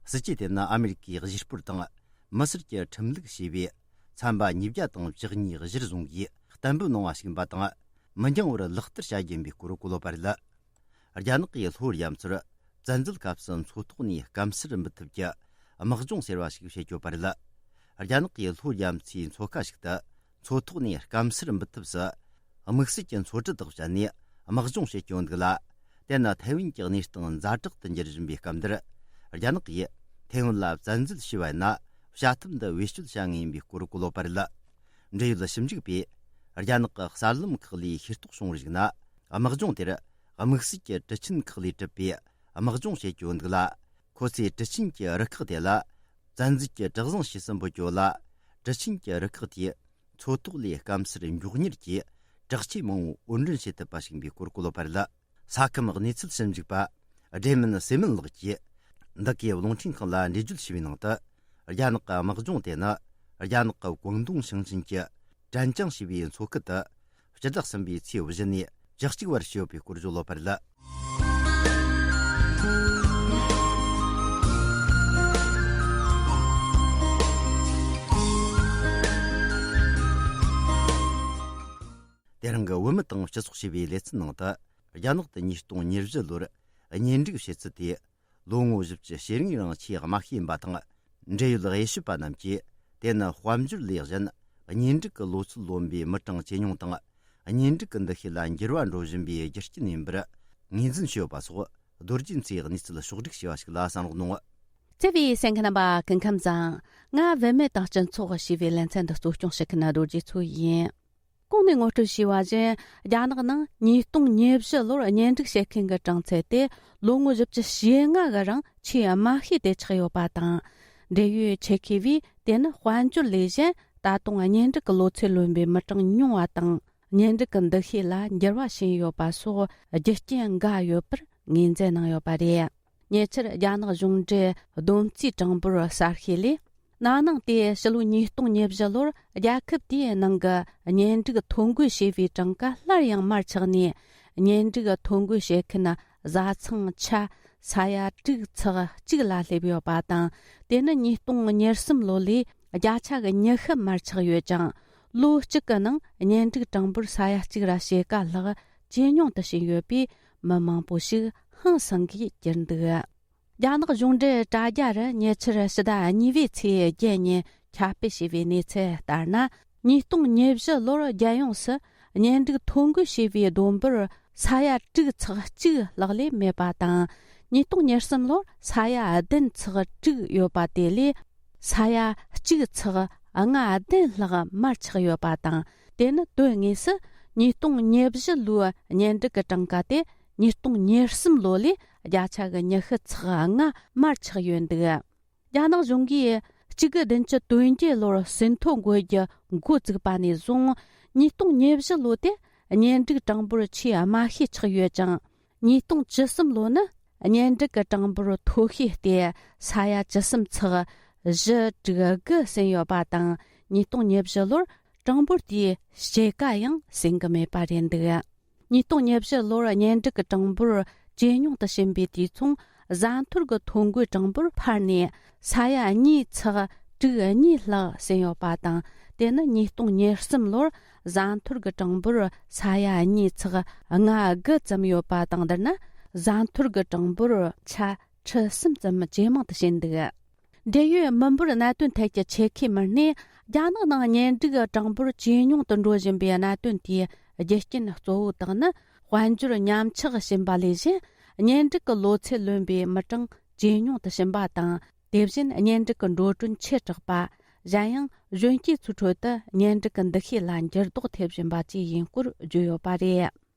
སྲིད་ཇུས་དེ་ནི་ཨ་མེ་རི་ཀའི་གཞིས་སྤོར་དང་མི་སེར་གྱི་ཁྲིམས་ལུགས་ཞེས་པའི་ཚན་པ་ཉིས་བརྒྱ་དང་བཅུ་གཉིས་གཞིར་བཟུང་གིས་གཏན་འབེབས་གནང་བ་ཞིག་ཡིན་པ་དང་། མི་འགྱངས་བར་ལག་བསྟར་བྱ་རྒྱུ་ཡིན་པའི་སྐོར་བཀོད་ཡོད་པ་རེད། རྒྱ་ནག་གིས་ལྷོ་ཡ་མཚར་བཙན་འཛུལ་སྐབས་སུ་མཚོ་ཐོག་ནས་སྐམ་སར་འབུད་ཐབས་ཀྱི་དམག་སྦྱོང་ཟེར་བ་ཞིག་བྱེད་ཀྱི་ཡོད་པ་རེད། རྒྱ་ནག་གིས་ལྷོ་ཡ་མཚར་མཚོ་ཁ་ཞིག་ཏུ་མཚོ་ཐོག་ནས་སྐམ་སར་འབུད་ཐབས་སུ་དམིགས་བསལ་གྱི་མཚོ་གྲུ་དག་བྱས་ནས་དམག་སྦྱོང་བྱེད་ཀྱི་ཡོད་འདུག་ལ། དེ་ནི་ཐའེ་ཝན་གྱི་གནས་སྟངས་ཛ་དྲག་ཏུ་འགྱུར་བཞིན་པའི་སྐབས་འདིར། རྒྱ་ནག་གིས་ཐའེ་ཝན་ལ་བཙན་འཛུལ་བྱས་པ་ཡིན་ན། བྱ་ཐབས་འདི་བེད་སྤྱོད་བྱ་ངེས་ཡིན་པའི་སྐོར་བཀོད་ཡོད་པ་རེད། འབྲེལ་ཡོད་ཞིབ་འཇུག་པས། རྒྱ་ནག་གི་གསར་ལམ་ཁག་ལས་ཤེས་རྟོགས་བྱུང་བར་གཞིགས་ན། དམག་སྦྱོང་དེར་དམིགས་བསལ་གྱི་གྲུ་ཆེན་ཁག་ལས་གྲུབ་པའི་དམག་སྦྱོང་བྱེད་ཀྱི་ཡོད་འདུག་ལ། ཁོ་ཚོས་གྲུ་ཆེན་གྱི་རུ་ཁག་དེ་ལ་བཙན་འཛུལ་གྱི་གྲུ་གཟིངས་ཞེས་སུ་འབོད་ཀྱི་ཡོད་ལ། གྲུ་ཆེན་གྱི་རུ་ཁག་དེས་མཚོ་ཐོག་ལས་སྐམ་སར་མགྱོགས་མྱུར་གྱིས་དྲག་ཆས་མང་པོ་དབོར་འདྲེན་བྱེད་ཐུབ་པ་ཞིག་ཡིན་པའི་སྐོར་བཀོད་ཡོད་པ་རེད། ས་ཁམས་གནས་ཚུལ་ཞིབ་འཇུག་པ་སྦྲེ་མིན་སེ་མིན་ལགས་ཀྱིས་འདི་གའི་རླུང་འཕྲིན་ཁང་ལ་འགྲེལ་བརྗོད་བྱས་པའི་ནང་དུ། རྒྱ་ནག་གི་དམག་སྦྱོང་དེ་ནི་རྒྱ་ནག་གི་ཀོང་ཏུང་ཞིང་ཆེན་གྱི་ཀྲན་ཅང་ཞེས་པའི་མཚོ་ཁུལ་དུ་སྤྱི་ཟླ་གསུམ་པའི་ཚེས་བཞི་ནས་བཅུ་གཅིག་བར་བྱས་ཡོད་པའི་སྐོར་བརྗོད་ཡོད་པ་རེད། དེ་རིང་གི་བོད་མི་དང་སྤྱི་ཚོགས་ཞེས་པའི་ལེ་ཚན་ནང་དུ། རྒྱ་ནག་ཏུ་ཉིས་སྟོང་ཉེར་བཞི་ལོར་གཉེན་སྒྲིག་བྱེད་ཚུལ་དེ། ལོ་ངོ་བཞི་བཅུ་ཞེ་ལྔའི་རིང་ཆེས་དམའ་ཤོས་ཡིན་པ་དང་། འབྲེལ་ཡོད་དབྱེ་ཞིབ་པ་རྣམས་ཀྱིས། དེ་ནི་དཔལ་འབྱོར་ལས་གཞན་གཉེན་སྒྲིག་གི་ལོ་ཚོད་ལོན་པའི་མི་གྲངས་ཇེ་ཉུང་དང་། གཉེན་སྒྲིག་གི་འདུ་ཤེས་ལ་འགྱུར་བ་འགྲོ་བཞིན་པའི་རྒྱུ་རྐྱེན་ཡིན་པར་ངོས་འཛིན་བྱས་ཡོད་པ་སོགས། རྡོ་རྗེ་མཚོས་གནས་ཚུལ་ཕྱོགས་བསྒྲིགས་བྱས་པ་ཞིག་ལ་གསན་རོགས་གནང་། བརྩེ་བའི་གསན་མཁན་རྣམ་པ། སྐུ་ཁམས་བཟང་། ང་བུད་མེད་དང་སྤྱི་ཚོགས་ཞེས་པའི་ལེ་ཚན་འདི་གཙོ་སྐྱོང་བྱེད་མཁན་རྡོ་རྗེ་མཚོ་ཡིན། གོང་ནས་ངོ་སྤྲོད་བྱས་པ་བཞིན། རྒྱ་ནག་ནང་ཉིས་སྟོང་ཉེར་བཞི་ལོར་གཉེན་སྒྲིག་བྱེད་མཁན་གྱི་གྲངས་ཚད་དེ་ལོ་ངོ་བཞི་བཅུ་ཞེ་ལྔ་གི་རིང་ཆེས་དམའ་ཤོས་དེ་ཆགས་ཡོད་པ་དང་། འབྲེལ་ཡོད་ཆེད་མཁས་པས་དེ་ནི་དཔལ་འབྱོར་ལས་གཞན། ད་དུང་གཉེན་སྒྲིག་གི་ལོ་ཚད་ལོན་པའི་མི་གྲངས་ཉུང་བ་དང་། གཉེན་སྒྲིག་གི་འདུ་ཤེས་ལ་འགྱུར་བ་ཕྱིན་ཡོད་པ་སོགས་རྒྱུ་རྐྱེན་འགའ་ཡོད་པར་ངོས་འཛིན་གནང་ཡོད་པ་རེད། ཉེ་ཆར་རྒྱ་ནག་གཞུང་འབྲེལ་བསྡོམས་རྩིས་གྲངས་འབོར་གསར་ཤོས་ལས། ན་ནིང་སྟེ་ཕྱི་ལོ་ཉིས་སྟོང་ཉེར་བཞི་ལོར་རྒྱལ་ཁབ་དེའི་ནང་གི་གཉེན་སྒྲིག་ཐོ་འགོད་བྱས་པའི་གྲངས་ཀ་སླར་ཡང་མར་ཆག་ནས། གཉེན་སྒྲིག་ཐོ་འགོད་བྱེད་མཁན་བཟའ་ཚང་ཆ་ས་ཡ་དྲུག་ཚེག་གཅིག་ལ་སླེབས་ཡོད་པ་དང་། དེ་ནི་ཉིས་སྟོང་ཉེར་གསུམ་ལོ་ལས་བརྒྱ་ཆ་གི་ཉི་ཤུ་མར་ཆག་ཡོད་ཅིང་། ལོ་གཅིག་གི་ནང་གཉེན་སྒྲིག་གྲངས་འབོར་ས་ཡ་གཅིག་ར་ཕྱེད་ཀ་ལྷག་ཇེ་ཉུང་དུ་ཕྱིན་ཡོད་པས། མི་མང་པོ་ཞིག་ཧང་སང་གིས་གྱུར་འདུག་རྒྱ་ནག་གཞུང་འབྲེལ་དྲ་རྒྱ་རུ་ཉེ་ཆར་ཕྱི་ཟླ་གཉིས་པའི་ཚེས་བརྒྱད་ཉིན་ཁྱབ་སྤེལ་བྱས་པའི་གནས་ཚུལ་ལྟར་ན། ཉིས་སྟོང་ཉེར་བཞི་ལོར་རྒྱལ་ཡོངས་སུ་གཉེན་སྒྲིག་ཐོ་འགོད་བྱས་པའི་བསྡོམས་པར་ས་ཡ་དྲུག་ཚེག་གཅིག་ལྷག་ལས་མེད་པ་དང་། ཉིས་སྟོང་ཉེར་གསུམ་ལོར་ས་ཡ་བདུན་ཚེག་དྲུག་ཡོད་པ་དེ་ལས་ས་ཡ་གཅིག་ཚེག་ལྔ་བདུན་ལྷག་མར་ཆག་ཡོད་པ་དང་། དེ་ནི་དོན་དངོས་སུ་ཉིས་སྟོང་ཉེར་བཞི་ལོའི་གཉེན་སྒྲིག་གི་གྲངས་ཀ་དེ་ཉིས་སྟོང་ཉེར་གསུམ་ལོ་ལས་བརྒྱ་ཆ་གི་ཉི་ཤུ་ཚེག་ལྔ་མར་ཆག་ཡོད་འདུག་རྒྱ་ནག་གཞུང་གིས་གཅིག་དགུ་བདུན་ཅུ་དོན་བརྒྱད་ལོར་ཟིན་ཐོ་འགོད་རྒྱུ་འགོ་བཙུགས་པ་ནས་བཟུང་། ཉིས་སྟོང་ཉེར་བཞི་ལོ་དེ་གཉེན་སྒྲིག་གྲངས་འབོར་ཆེས་དམའ་ཤོས་ཆགས་ཡོད་ཅིང་། ཉིས་སྟོང་བཅུ་གསུམ་ལོ་ནི་གཉེན་སྒྲིག་གི་གྲངས་འབོར་མཐོ་ཤོས་ཏེ་ས་ཡ་བཅུ་གསུམ་ཚེག་བཞི་དྲུག་དགུ་ཟིན་ཡོད་པ་དང་། ཉིས་སྟོང་ཉེར་བཞི་ལོར་གྲངས་འབོར་དེའི་ཕྱེད་ཀ་ཡང་ཟིན་གྱི་མེད་པ་རེད་འདུག་ཉིས་སྟོང་ཉེར་བཞི་ལོར་གཉེན་སྒྲིག་གི་གྲངས་འབོར་ཇེ་ཉུང་དུ་ཕྱིན་པའི་དུས་མཚུངས། བཟའ་འཐོར་གྱི་ཐོ་འགོད་གྲངས་འབོར་འཕར་ནས་ས་ཡ་གཉིས་ཚེག་དྲུག་གཉིས་ལྷག་ཟིན་ཡོད་པ་དང་། དེ་ནི་ཉིས་སྟོང་ཉེར་གསུམ་ལོར་བཟའ་འཐོར་གྱི་གྲངས་འབོར་ས་ཡ་གཉིས་ཚེག་ལྔ་དགུ་ཙམ་ཡོད་པ་དང་། འདིར་ན་བཟའ་འཐོར་གྱི་གྲངས་འབོར་ཆ་ཁྲི་གསུམ་ཙམ་ཇེ་མང་དུ་ཕྱིན་འདུག་འབྲེལ་ཡོད་མི་འབོར་གནད་དོན་ཐད་ཀྱི་ཆེད་མཁས་མི་སྣས། རྒྱ་ནག་ནང་གཉེན་སྒྲིག་གྲངས་འབོར་ཇེ་ཉུང་དུ་འགྲོ་བཞིན་པའི་གནད་དོན་དེའི་རྒྱུ་རྐྱེན་གཙོ་བོ་དག་ནི། དཔལ་འབྱོར་ཉམས་ཆག་ཕྱིན་པ་ལས་གཞན། གཉེན་སྒྲིག་གི་ལོ་ཚད་ལོན་པའི་མི་གྲངས་ཇེ་ཉུང་དུ་ཕྱིན་པ་དང་། དེ་བཞིན་གཉེན་སྒྲིག་གི་འགྲོ་གྲོན་ཆེ་དྲགས་པ། གཞན་ཡང་གཞོན་སྐྱེས་ཚོའི་ཁྲོད་དུ་གཉེན་སྒྲིག་གི་འདུ་ཤེས་ལ་འགྱུར་ལྡོག་ཐེབས་བཞིན་པ་བཅས་ཡིན་སྐོར་བརྗོད་ཡོད་པ་རེད།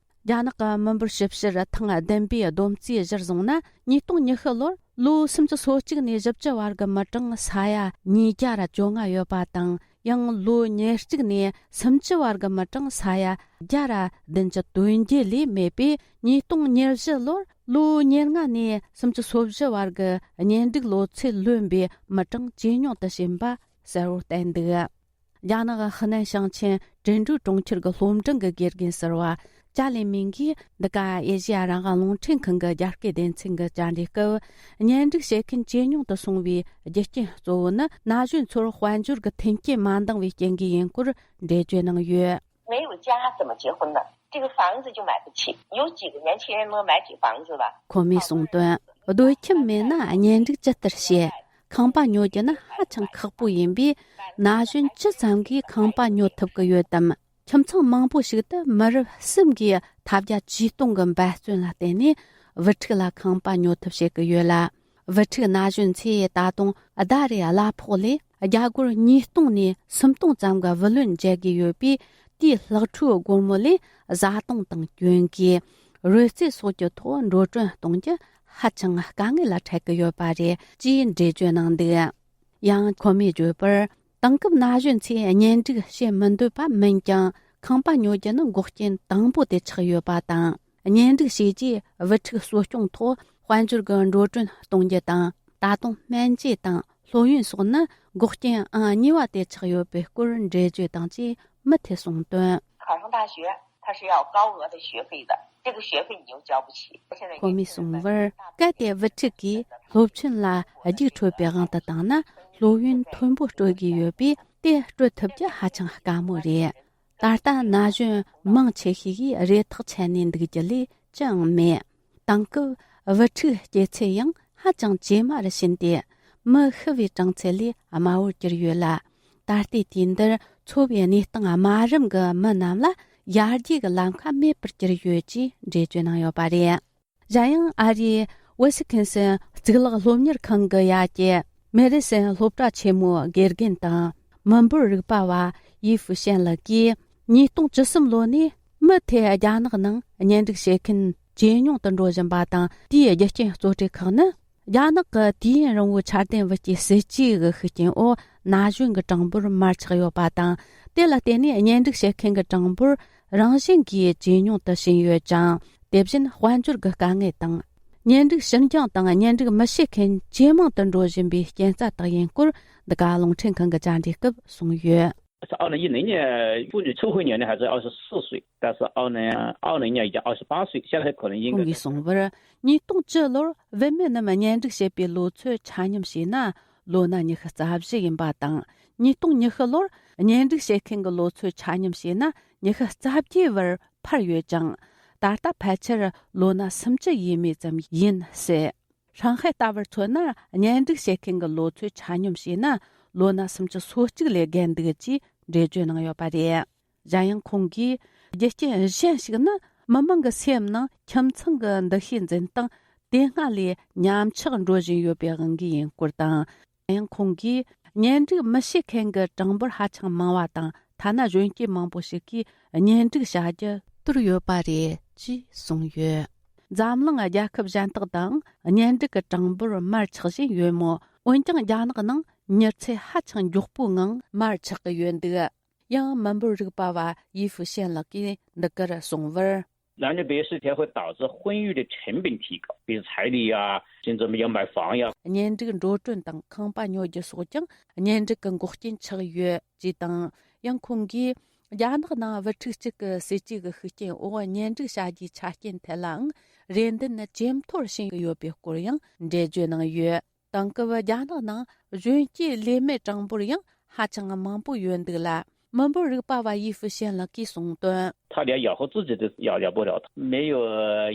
རྒྱ་ནག་གི་མི་འབོར་ཞིབ་བཤེར་ཐེངས་བདུན་པའི་བསྡོམས་རྩིས་གཞིར་བཟུང་ན། ཉིས་སྟོང་ཉི་ཤུ་ལོར་ལོ་སུམ་ཅུ་སོ་གཅིག་ནས་བཞི་བཅུ་བར་གྱི་མི་གྲངས་ས་ཡ་ཉིས་བརྒྱ་ར་བཅོ་ལྔ་ཡོད་པ་དང་། ཡང་ལོ་ཉེར་གཅིག་ནས་སུམ་ཅུ་བར་གྱི་མི་གྲངས་ས་ཡ་བརྒྱ་ར་བདུན་ཅུ་དོན་བརྒྱད་ལས་མེད་པས། ཉིས་སྟོང་ཉེར་བཞི་ལོར་ལོ་ཉེར་ལྔ་ནས་སུམ་ཅུ་སོ་བཞི་བར་གྱི་གཉེན་སྒྲིག་ལོ་ཚད་ལོན་པའི་མི་གྲངས་ཇེ་ཉུང་དུ་ཕྱིན་པ་གསལ་བོར་བསྟན་འདུག་རྒྱ་ནག་ཧི་ནན་ཞིང་ཆེན་ཀྲེན་ཀྲོའུ་གྲོང་ཁྱེར་གྱི་སློབ་འབྲིང་གི་དགེ་རྒན་ཟུར་པ་ཅཱ་ལི་མིང་གིས། འདི་ག་ཨེ་ཤེ་ཡ་རང་དབང་རླུང་འཕྲིན་ཁང་གི་རྒྱ་སྐད་སྡེ་ཚན་གྱི་བཅར་འདྲིའི་སྐབས། གཉེན་སྒྲིག་བྱེད་མཁན་ཇེ་ཉུང་དུ་སོང་བའི་རྒྱུ་རྐྱེན་གཙོ་བོ་ནི། ན་གཞོན་ཚོར་དཔལ་འབྱོར་གྱི་མཐུན་རྐྱེན་མ་འདང་བའི་རྐྱེན་གྱིས་ཡིན་སྐོར་འགྲེལ་བརྗོད་གནང་ཡོད། 没有家怎么结婚呢？这个房子就买不起，有几个年轻人能买起房子了？ ཁོ་མོས་གསུངས་དོན། སྡོད་ཁྱིམ་མེད་ན་གཉེན་སྒྲིག་ཇི་ལྟར་བྱེད། ཁང་པ་ཉོ་རྒྱུ་ནི་ཧ་ཅང་ཁག་པོ་ཡིན་པས། ན་གཞོན་ཇི་ཙམ་གྱིས་ཁང་པ་ཉོ་ཐུབ་ཀྱི་ཡོད་དམ། ཁྱིམ་ཚང་མང་པོ་ཞིག་ཏུ་མི་རབས་གསུམ་གྱིས་ཐབས་བརྒྱ་ཇུས་སྟོང་གི་འབད་བརྩོན་ལ་བརྟེན་ནས་བུ་ཕྲུག་ལ་ཁང་པ་ཉོ་ཐབས་བྱེད་ཀྱི་ཡོད་ལ། བུ་ཕྲུག་ན་གཞོན་ཚོས་ད་དུང་ཟླ་རེའི་གླ་ཕོགས་ལས་རྒྱ་སྒོར་ཉིས་སྟོང་ནས་སུམ་སྟོང་ཙམ་གྱི་བུ་ལོན་འཇལ་དགོས་ཡོད་པས། དེའི་ལྷག་འཕྲོའི་སྒོར་མོ་ལས་བཟའ་བཏུང་དང་གྱོན་གོས། རོལ་རྩེད་སོགས་ཀྱི་ཐོག་འགྲོ་གྲོན་གཏོང་རྒྱུ་ཧ་ཅང་དཀའ་ངལ་ལ་འཕྲད་ཀྱི་ཡོད་པ་རེད་ཅེས་འགྲེལ་བརྗོད་གནང་འདུག་ཡང་ཁོ་མོས་བརྗོད་པར། དེང་སྐབས་ན་གཞོན་ཚོས་གཉེན་སྒྲིག་བྱེད་མི་འདོད་པ་མིན་ཀྱང་། ཁང་པ་ཉོ་རྒྱུ་ནི་འགོག་རྐྱེན་དང་པོ་དེ་ཆགས་ཡོད་པ་དང་། གཉེན་སྒྲིག་བྱས་རྗེས་བུ་ཕྲུག་གསོ་སྐྱོང་ཐོག་དཔལ་འབྱོར་གྱི་འགྲོ་གྲོན་གཏོང་རྒྱུ་དང་། ད་དུང་སྨན་བཅོས་དང་སློབ་ཡོན་སོགས་ནི་འགོག་རྐྱེན་ཨང་གཉིས་པ་དེ་ཆགས་ཡོད་པའི་སྐོར་འགྲེལ་བརྗོད་དང་བཅས་མུ་མཐུད་གསུངས་དོན། 考上大学，它是要高额的学费的，这个学费你又交不起。ཁོ་མོས་གསུངས་པར། གལ་ཏེ་བུ་ཕྲུག་གིས་སློབ་ཆེན་ལ་རྒྱུགས་འཕྲོད་པའི་དབང་དུ་བཏང་ན། སློབ་ཡོན་མཐོན་པོ་སྤྲོད་དགོས་ཡོད་པས། དེ་སྤྲོད་ཐུབ་རྒྱུ་ཧ་ཅང་དཀའ་མོ་རེད། ད་ལྟ་ན་གཞོན་མང་ཆེ་ཤོས་ཀྱིས་རེ་ཐག་ཆད་ནས་འདུག་རྒྱུ་ལས་ཅི་ཡང་མེད། དེང་སྐབས་བུ་ཕྲུག་སྐྱེ་ཚད་ཡང་ཧ་ཅང་ཇེ་དམའ་རུ་ཕྱིན་ཏེ། མི་ཤི་བའི་གྲངས་ཚད་ལས་དམའ་བོར་གྱུར་ཡོད་ལ། ད་ལྟའི་དུས་འདིར་འཚོ་བའི་གནས་སྟངས་དམའ་རིམ་གྱི་མི་རྣམས་ལ་ཡར་རྒྱས་ཀྱི་ལམ་ཁ་མེད་པར་གྱུར་ཡོད་ཅེས་འགྲེལ་བརྗོད་གནང་ཡོད་པ་རེད། གཞན་ཡང་ཨ་རིའི་ཝི་སི་ཁན་སིན་གཙུག་ལག་སློབ་གཉེར་ཁང་གི་ཡ་གྱལ་མེ་རི་སན་སློབ་གྲྭ་ཆེན་མོའི་དགེ་རྒན་དང་མི་འབོར་རིག་པ་བ་ཡི་ཧྥུ་ཤན་ལགས་ཀྱིས། ཉིས་སྟོང་བཅུ་གསུམ་ལོ་ནས་མུ་མཐུད་རྒྱ་ནག་ནང་གཉེན་སྒྲིག་བྱེད་མཁན་ཇེ་ཉུང་དུ་འགྲོ་བཞིན་པ་དང་། དེའི་རྒྱུ་རྐྱེན་གཙོ་གྲས་ཁག་ནི། རྒྱ་ནག་གི་དུས་ཡུན་རིང་བོའི་འཆར་ལྡན་བུ་སྐྱེས་སྲིད་ཇུས་ཀྱི་ཤུགས་རྐྱེན་འོག་ན་གཞོན་གྱི་གྲངས་འབོར་མར་ཆག་ཡོད་པ་དང་། དེ་ལ་བརྟེན་ནས་གཉེན་སྒྲིག་བྱེད་མཁན་གྱི་གྲངས་འབོར་རང་བཞིན་གྱིས་ཇེ་ཉུང་དུ་ཕྱིན་ཡོད་ཅིང་། དེ་བཞིན་དཔལ་འབྱོར་གྱི་དཀའ་ངལ་དང་། གཉེན་སྒྲིག་ཕྱིར་འགྱངས་དང་གཉེན་སྒྲིག་མི་བྱེད་མཁན་ཇེ་མང་དུ་འགྲོ་བཞིན་པའི་རྐྱེན་རྩ་དག་ཡིན་སྐོར། འདི་ག་རླུང་འཕྲིན་ཁང་གི་བཅར་འདྲིའི་སྐབས་གསུངས་ཡོད། 二零一零年妇女初婚年龄还是二十四岁，但是二零二零年已经二十八岁，现在可能应该。 ཁོང་གིས་གསུངས་པར། ཉིས་སྟོང་བཅུ་ལོར་བུད་མེད་རྣམས་གཉེན་སྒྲིག་བྱེད་པའི་ལོ་ཚོད་ཆ་སྙོམས་བྱས་ན། ལོ་ན་ཉི་ཤུ་རྩ་བཞི་ཡིན་པ་དང་། ཉིས་སྟོང་ཉི་ཤུ་ལོར་གཉེན་སྒྲིག་བྱེད་མཁན་གྱི་ལོ་ཚོད་ཆ་སྙོམས་བྱས་ན། ཉི་ཤུ་རྩ་བརྒྱད་བར་འཕར་ཡོད་ཅིང་། ད་ལྟ་ཕལ་ཆེར་ལོ་ན་སུམ་ཅུ་ཡས་མས་ཙམ་ཡིན་ཟེར། ཧྲང་ཧའེ་ལྟ་བུར་མཚོན་ན། གཉེན་སྒྲིག་བྱེད་མཁན་གྱི་ལོ་ཚོད་ཆ་སྙོམས་བྱས་ན། ལོ་ན་སུམ་ཅུ་སོ་གཅིག་ལས་བརྒལ་འདུག་ཅེས་འགྲེལ་བརྗོད་གནང་ཡོད་པ་རེད། གཞན་ཡང་ཁོང་གིས། རྒྱུ་རྐྱེན་གཞན་ཞིག་ནི། མི་མང་གི་སེམས་ནང་ཁྱིམ་ཚང་གི་འདུ་ཤེས་འཛིན་སྟངས་དེ་སྔ་ལས་ཉམས་ཆག་འགྲོ་བཞིན་ཡོད་པའི་དབང་གིས་ཡིན་སྐོར་དང་། ཡང་ཁོང་གིས། གཉེན་སྒྲིག་མི་བྱེད་མཁན་གྱི་གྲངས་འབོར་ཧ་ཅང་མང་བ་དང་། ཐ་ན་གཞོན་སྐྱེས་མང་པོ་ཞིག་གིས་གཉེན་སྒྲིག་བྱ་རྒྱུ་དུར་ཡོད་པ་རེད་ཅེས་གསུངས་ཡོད། འཛམ་གླིང་རྒྱལ་ཁབ་གཞན་དག་དང་གཉེན་སྒྲིག་གི་གྲངས་འབོར་མར་ཆག་བཞིན་ཡོད་མོད། འོན་ཀྱང་རྒྱ་ནག་ནང་མྱུར་ཚད་ཧ་ཅང་མགྱོགས་པོའི་ངང་མར་ཆག་གི་ཡོད་འདུག། ཡང་མི་འབོར་རིག་པ་བ་ཡི་ཧྥུ་ཤན་ལགས་ཀྱིས་འདི་གར་གསུངས་པར། 男女别视体会导致婚育的成本提高，比如彩礼呀，甚至要买房呀。 གཉེན་སྒྲིག་འགྲོ་གྲོན་དང་ཁང་པ་ཉོ་རྒྱུ་སོགས་ཀྱང་གཉེན་སྒྲིག་གི་འགོག་རྐྱེན་ཆགས་ཡོད་ཅེས་དང་། ཡང་ཁོང་གིས། རྒྱ་ནག་ནང་བུ་ཕྲུག་གཅིག་གི་སྲིད་ཇུས་ཀྱི་ཤུགས་རྐྱེན་འོག་གཉེན་སྒྲིག་བྱ་རྒྱུའི་ཆ་རྐྱེན་ཐད་ལའང་རེ་འདུན་ཇེ་མཐོར་ཕྱིན་ཡོད་པའི་སྐོར་ཡང་འགྲེལ་བརྗོད་གནང་ཡོད། དེང་སྐབས་རྒྱ་ནག་ནང་གཞོན་སྐྱེས་ལས་མེད་གྲངས་འབོར་ཡང་ཧ་ཅང་མང་པོ་ཡོད་འདུག་ལ། མི་འབོར་རིག་པ་བ་ཡི་ཧྥུ་ཤན་ལགས་ཀྱིས་གསུངས་དོན། 他连养活自己都养养不了，没有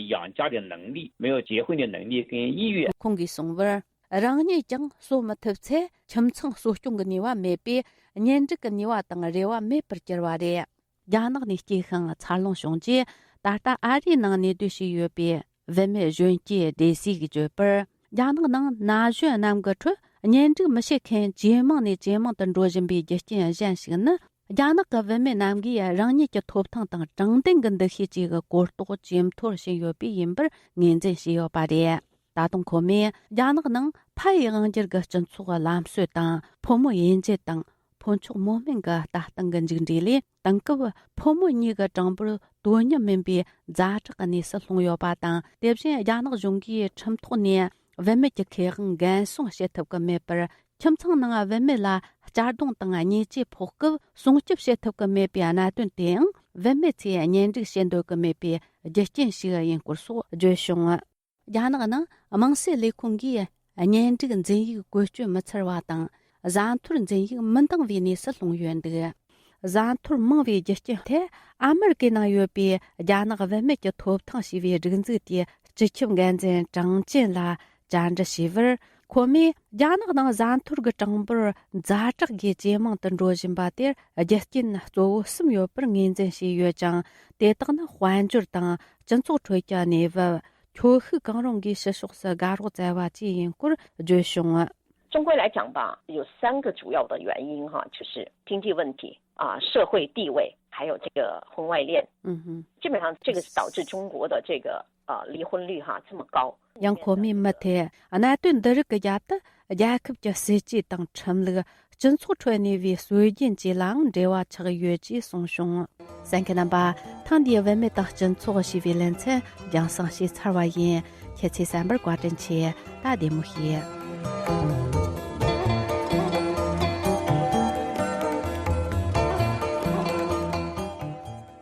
养家的能力，没有结婚的能力跟意愿。 ཁོང་གིས་གསུངས་པར། རང་ཉིད་ཀྱང་གསོ་མི་ཐུབ་ཚེ། ཁྱིམ་ཚང་གསོ་སྐྱོང་གི་ནུས་པ་མེད་པས། གཉེན་སྒྲིག་གི་ནུས་པ་དང་རེ་བ་མེད་པར་གྱུར་བ་རེད། རྒྱ་ནག་ནས་སྐྱེས་ཤིང་འཚར་ལོངས་བྱུང་རྗེས། ད་ལྟ་ཨ་རིའི་ནང་གནས་སྡོད་བྱས་ཡོད་པའི་བུད་མེད་གཞོན་སྐྱེས་སྡེ་སྲིད་ཀྱིས་བརྗོད་པར། རྒྱ་ནག་ནང་ན་གཞོན་རྣམས་ཀྱི་ཁྲོད་གཉེན་སྒྲིག་མི་བྱེད་མཁན་ཇེ་མང་ནས་ཇེ་མང་དུ་འགྲོ་བཞིན་པའི་རྒྱུ་རྐྱེན་གཞན་ཞིག་ནི། རྒྱ་ནག་གི་བུད་མེད་རྣམས་ཀྱིས་རང་ཉིད་ཀྱི་ཐོབ་ཐང་དང་དྲང་བདེན་གྱི་འདུ་ཤེས་བཅས་ཀྱི་གོ་རྟོགས་ཇེ་མཐོར་ཕྱིན་ཡོད་པས་ཡིན་པར་ངོས་འཛིན་བྱས་ཡོད་པ་རེད། ད་དུང་ཁོ་མོས་རྒྱ་ནག་ནང་ཕ་ཡི་དབང་སྒྱུར་གྱི་སྤྱི་ཚོགས་ལམ་སྲོལ་དང་ཕོ་མོ་དབྱེ་འབྱེད་དང་ཕོ་མཆོག་མོ་དམན་གྱི་ལྟ་སྟངས་ཀྱི་མཇུག་འབྲས་ལས། དེང་སྐབས་ཕོ་མོ་གཉིས་ཀྱི་གྲངས་འབོར་དོ་མཉམ་མིན་པའི་ཛ་དྲག་གི་གནས་སུ་ལྷུང་ཡོད་པ་དང་། དེ་བཞིན་རྒྱ་ནག་གཞུང་གིས་ཁྲིམས་ཐོག་ནས་བུད་མེད་ཀྱི་ཁེ་དབང་འགན་སྲུང་བྱེད་ཐུབ་ཀྱི་མེད་པར། ཁྱིམ་ཚང་ནང་བུད་མེད་ལ་གཅར་རྡུང་དང་ཉེས་ཆད་ཕོག་སྐབས་སྲུང་སྐྱོབ་བྱེད་ཐུབ་ཀྱི་མེད་པའི་གནད་དོན་དེའང་བུད་མེད་ཚོས་གཉེན་སྒྲིག་བྱེད་འདོད་ཀྱི་མེད་པའི་རྒྱུ་རྐྱེན་ཞིག་ཡིན་སྐོར་སོགས་བརྗོད་བྱུང་། རྒྱ་ནག་ནང་དམངས་སྲིད་ལས་ཁུངས་ཀྱིས་གཉེན་སྒྲིག་འཛིན་ཡིག་བཀོལ་སྤྱོད་མི་འཚར་བ་དང་། བཟའ་འཐོར་འཛིན་ཡིག་མི་འདང་བའི་གནས་སུ་ལྷུང་ཡོད་འདུག། བཟའ་འཐོར་མང་བའི་རྒྱུ་རྐྱེན་ཐད། ཨ་མེ་རི་ཀའི་ནང་ཡོད་པའི་རྒྱ་ནག་བུད་མེད་ཀྱི་ཐོབ་ཐང་ཞེས་པའི་སྒྲིག་འཛུགས་དེས་སྤྱི་ཁྱབ་འགན་འཛིན་ཀྲང་ཅན་ལ་བཅར་འདྲི་བྱས་པར། ཁོ་མོས་རྒྱ་ནག་ནང་བཟའ་འཐོར་གྱི་གྲངས་འབོར་ཛ་དྲག་གིས་ཇེ་མང་དུ་འགྲོ་བཞིན་པ་དེར་རྒྱུ་རྐྱེན་གཙོ་བོ་གསུམ་ཡོད་པར་ངོས་འཛིན་བྱས་ཡོད་ཅིང་། དེ་དག་ནི་དཔལ་འབྱོར་དང་སྤྱི་ཚོགས་ཁྲོད་ཀྱི་གནས་བབ། ཁྱོ་ཤུག་གང་རུང་གིས་ཕྱི་ཕྱོགས་སུ་དགའ་རོགས་བཙལ་བ་བཅས་ཡིན་སྐོར་བརྗོད་བྱུང་། 中国来讲吧，有三个主要的原因哈，就是经济问题啊、社会地位，还有这个婚外恋。嗯哼。基本上这个是导致中国的这个呃离婚率哈这么高。 ཡང་ཁོ་མོས་མུ་མཐུད་གནད་དོན་འདི་རིགས་ཀྱི་རྒྱབ་ཏུ་རྒྱལ་ཁབ་ཀྱི་སྲིད་ཇུས་དང་ཁྲིམས་ལུགས། སྤྱི་ཚོགས་ཁྲོད་གནས་པའི་སྲོལ་རྒྱུན་བཅས་ལའང་འབྲེལ་བ་ཆགས་ཡོད་ཅེས་གསུངས་བྱུང་། གསན་མཁན་རྣམ་པ། ཐེངས་འདིའི་བུད་མེད་དང་སྤྱི་ཚོགས་ཞེས་པའི་ལེ་ཚན་རྒྱང་སྲིང་བྱས་ཚར་བ་ཡིན། ཁྱེད་ཚོས་གསན་པར་བཀའ་དྲིན་ཆེ། ད་བདེ་མོ་བྱོས།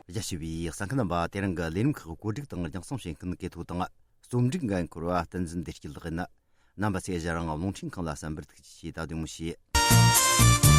རྒྱ་ཆེ་བའི་གསན་མཁན་རྣམ་པ། དེ་རིང་གི་ལས་རིམ་ཁག་གོ་སྒྲིག་དང་རྒྱང་སྲིང་བྱེད་མཁན་གལ་ཐོ་དང་རྩོམ་སྒྲིག་འགན་འཁུར་བ་བསྟན་འཛིན་བདེ་སྐྱིད་ལགས་ཡིན། རྣམ་པ་ཚོས་གཞན་རང་རླུང་འཕྲིན་ཁང་ལ་གསན་པར་ཐུགས་རྗེ་ཆེ། ད་བདེ་མོ་བྱོས།